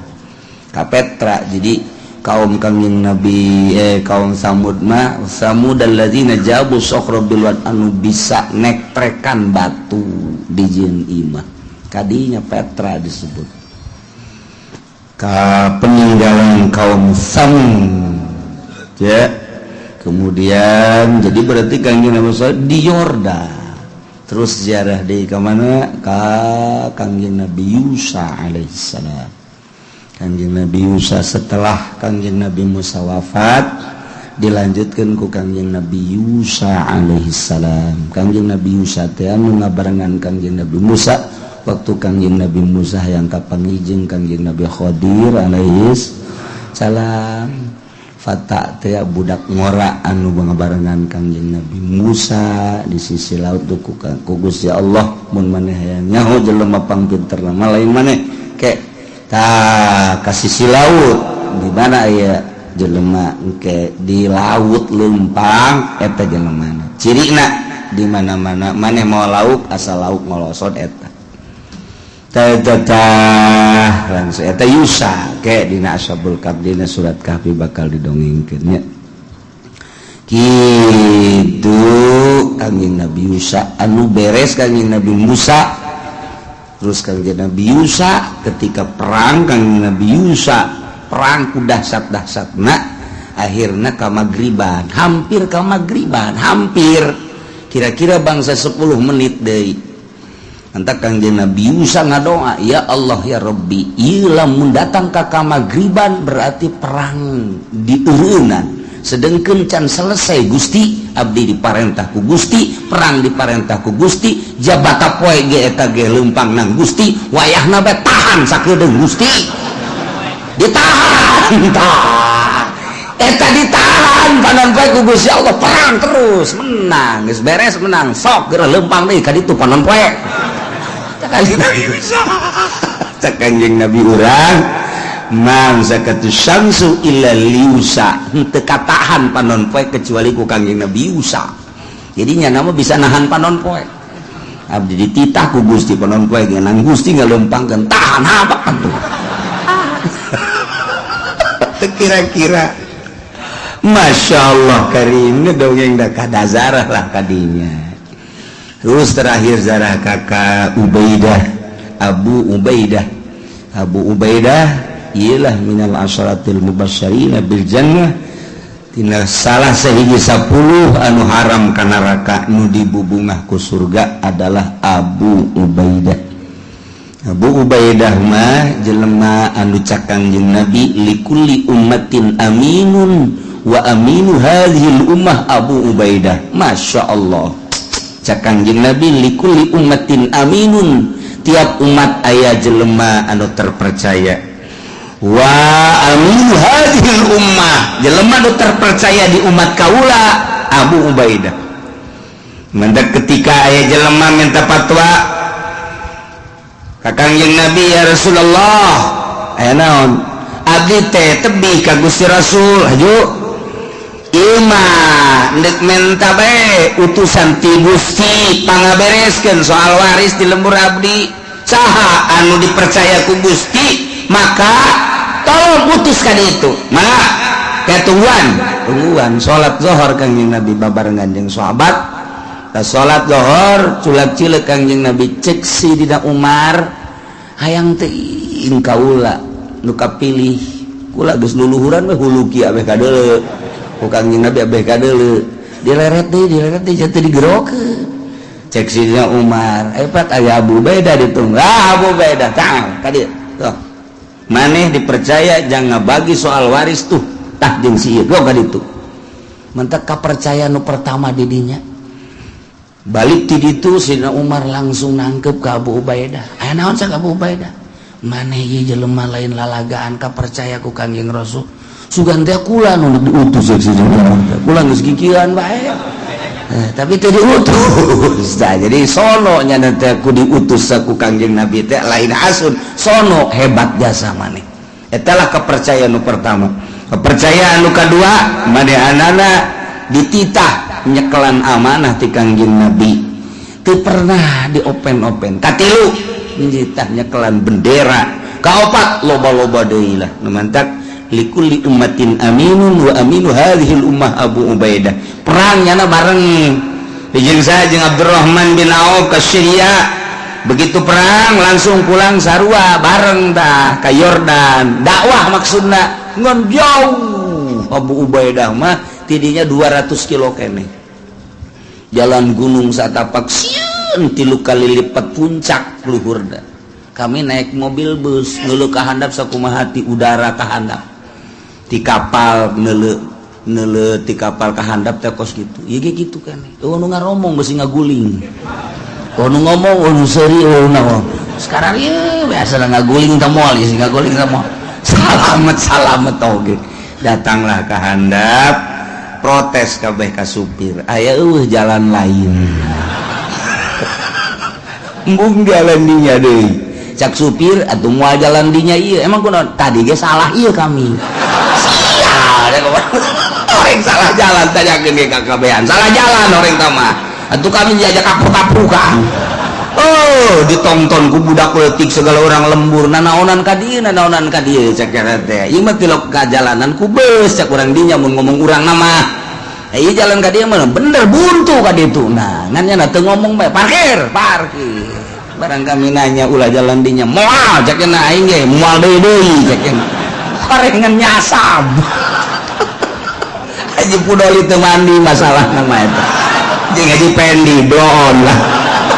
ka Petra. Jadi kaum Kangjeng Nabi, kaum Samud mah samud alladzina jabu sakhra bil wad, anu bisa nektrekan batu di jeung imah. Kadinya Petra disebut ka peninggalan kaum Samud ya. Kemudian jadi berarti Kangjeng Nabi Soleh di Yordan. Terus ziarah di ke mana? Ka Kangjeng Nabi Yusa alaihissalam. Kangjeng Nabi Yusa, setelah Kangjeng Nabi Musa wafat, dilanjutkan ku Kangjeng Nabi Yusa alaihissalam. Kangjeng Nabi Yusa teh anu ngabarengan Kangjeng Nabi Musa waktu Kangjeng Nabi Musa yang kapanggih jeung Kangjeng Nabi Khadir alaihis salam. Fata teh budak ngora anu ngabarengan Kangjeng Nabi Musa di sisi laut tuh ku Gusti Allah, mun maneh hayang nyaho jelema pangpinter mah lain maneh, ke tah ka sisi laut di mana aya jelema engke di laut lempang, eta jelemana. Cirina di mana-mana maneh mau lauk, asal lauk ngolosot, eta tah langsung eta Yusa. Ke dina Ashabul Kahfi, dina surat Kahfi bakal didongengkeun nya. Kitu Kangjeng Nabi Yusa anu beres Kangjeng Nabi Musa, terus Kangjeng Nabi Yusa ketika perang, Kangjeng Nabi Yusa perang ku dahsat-dahsatna, akhirna ka magriban, hampir ka magriban, hampir kira-kira bangsa 10 menit deui. Anta Kangjeng Nabi Yusa ngadoa, "Ya Allah ya Rabbi, ieu lamun datang ka kamagriban berarti perang dieureunnan, sedengkeun can selesai. Gusti, abdi diparentah ku Gusti, perang diparentah ku Gusti, jabata poe ge eta ge leumpang nang Gusti, wayahna bae tahan sakedeung, Gusti." Ditahan tah eta, ditahan panon poe ku Gusti Allah, perang terus menang. Geus beres menang, sok geura leumpang deui ka ditu panon poe. Cek Kanjeng Nabi urang, man zakatu syamsu illa liusa, henteu katahan panon poe kecuali ku Kangjeng Nabi Yusa. Jadinya nama bisa nahan panon poe. Abdi dititah ku Gusti, panon poe ge nang Gusti ngalempangkeun, tahan apa atuh. Kira-kira Masya Allah karim, dongeng dah kada zarah lah kadinya. Terus terakhir zarah kakak Ubaidah, Abu Ubaidah. Abu Ubaidah ialah minal asyaratil mubasysyirina bil jannah, tina salah sahiji 10 anu haram ka neraka, nu dibubungah ku surga adalah Abu Ubaidah. Abu Ubaidah mah jelema anu cak Kangjeng Nabi, likulli ummatin aminun wa aminu hadhil ummah Abu Ubaidah. Masya Allah, cak Kangjeng Nabi, likulli ummatin aminun, tiap umat aya jelema anu terpercaya, wa aminu hadhil ummah, jelema anu terpercaya di umat kaula. Abu Ubaidah. Mendak ketika aya jelema minta fatwa ka Kangjeng Nabi, "Ya Rasulullah, aya naon? Abdi teh tebih ka Gusti Rasul, haju ieu mah ndek menta bae utusan ti Gusti pangabereskeun soal waris di lembur abdi. Saha anu dipercaya ku Gusti, maka tolong putuskan itu." Mana kayak tungguan tungguan salat Zohor Kangjeng Nabi babarengan jeung sahabat. Ta salat Zohor, culak cileuk Kangjeng Nabi. Cek Sidina Umar, "Hayang teuing kaula nu kapilih, kula geus luluhuran we hulu kieu abeh kadeuleu ku Kangjeng Nabi, abeh kadeuleu, dileret deui, dileret deui, jatuh digerokeun." Cek Sidina Umar, "Hebat, aya Abu Ubaidah ditunggu. Ah, Abu Ubaidah, tah ka dieu tuh, maneh dipercaya jangan bagi soal waris tuh, tah jeung si ieu ka ditu." Mentak kapercayaan nu pertama didinya. Balik ti ditu, Sidina Umar langsung nangkep ke Abu Ubaidah. "Aya naon?" Cak Abu Ubaidah, "Maneh ieu jelema lain lalagaan, kapercaya ku Kangjeng Rasul. Sugan teh kula nu diutus." Cek Sidina Umar, "Kula geus kikieuan bae, tapi teu diutus." Nah, jadi sono nya teh ku diutus ku Kangjeng Nabi teh lain asun sono hebat jasa maneh. Eta lah kepercayaan nu pertama. Kepercayaan nu kadua, manehanana dititah nyekelan amanah ti Kangjeng Nabi, teu pernah di open-open. Katilu, dititah nyekelan bendera. Kaopat, loba-loba deui lah. Nu mantak likulli ummatin aminun wa aminu hadhil ummah Abu Ubaidah. Perang nyana bareng jeung saya jeung Abdurrahman bin Auf ke Syria. Begitu perang langsung pulang sarua bareng dah ke Yordan dakwah. Maksudna ngan jauh Abu Ubaidah mah, tidinya 200 kilo kene jalan gunung satapak, sieun 3 kali lipat puncak luhurna. Kami naik mobil bus, ngeuleuh ka handap sakumaha ti udara ka handap, ti kapal neuleuh neuleuh ti kapal ka handap teh kos gitu. Ieu ge kitu keneh. Oh, nu ngaromong besi ngaguling, oh, nu ngomong, oh, nu seuri, oh, naon sekarang ieu biasa ngaguling teh, moal sih ngaguling teh moal. Salamet salamet oge. Datanglah ke handap, protes kabeh ka supir, "Aya eueuh jalan lain? Embung jalan dinya deui." Cak supir, "Atuh moal jalan dinya ieu." "Emang kunaon? Tadi ge salah ieu kami." Sial, orang salah jalan, tanyakeun ge kakabehan salah jalan orang mah. "Atuh kami diajak kapur-kapukan." Oh, ditonton ku budak leutik segala orang lembur. "Nanaonan ka dieu, nanaonan ka dieu?" cek teh. "Ieu mah tilok ka jalanan ku beus," cak urang dinya. Mun ngomong urang nama, "Ieu jalan ka dieu mah bener, buntu ka ditu." Nah, ngan nya teu ngomong bae, parkir parkir barang. Kami nanya, "Ulah jalan dinya?" "Moal," cek na, "aing ge moal deui deui," cek. Parengan nyasab. Haji Pudoli teu mandi masalah nama eta jeung Haji Pendi bloon lah.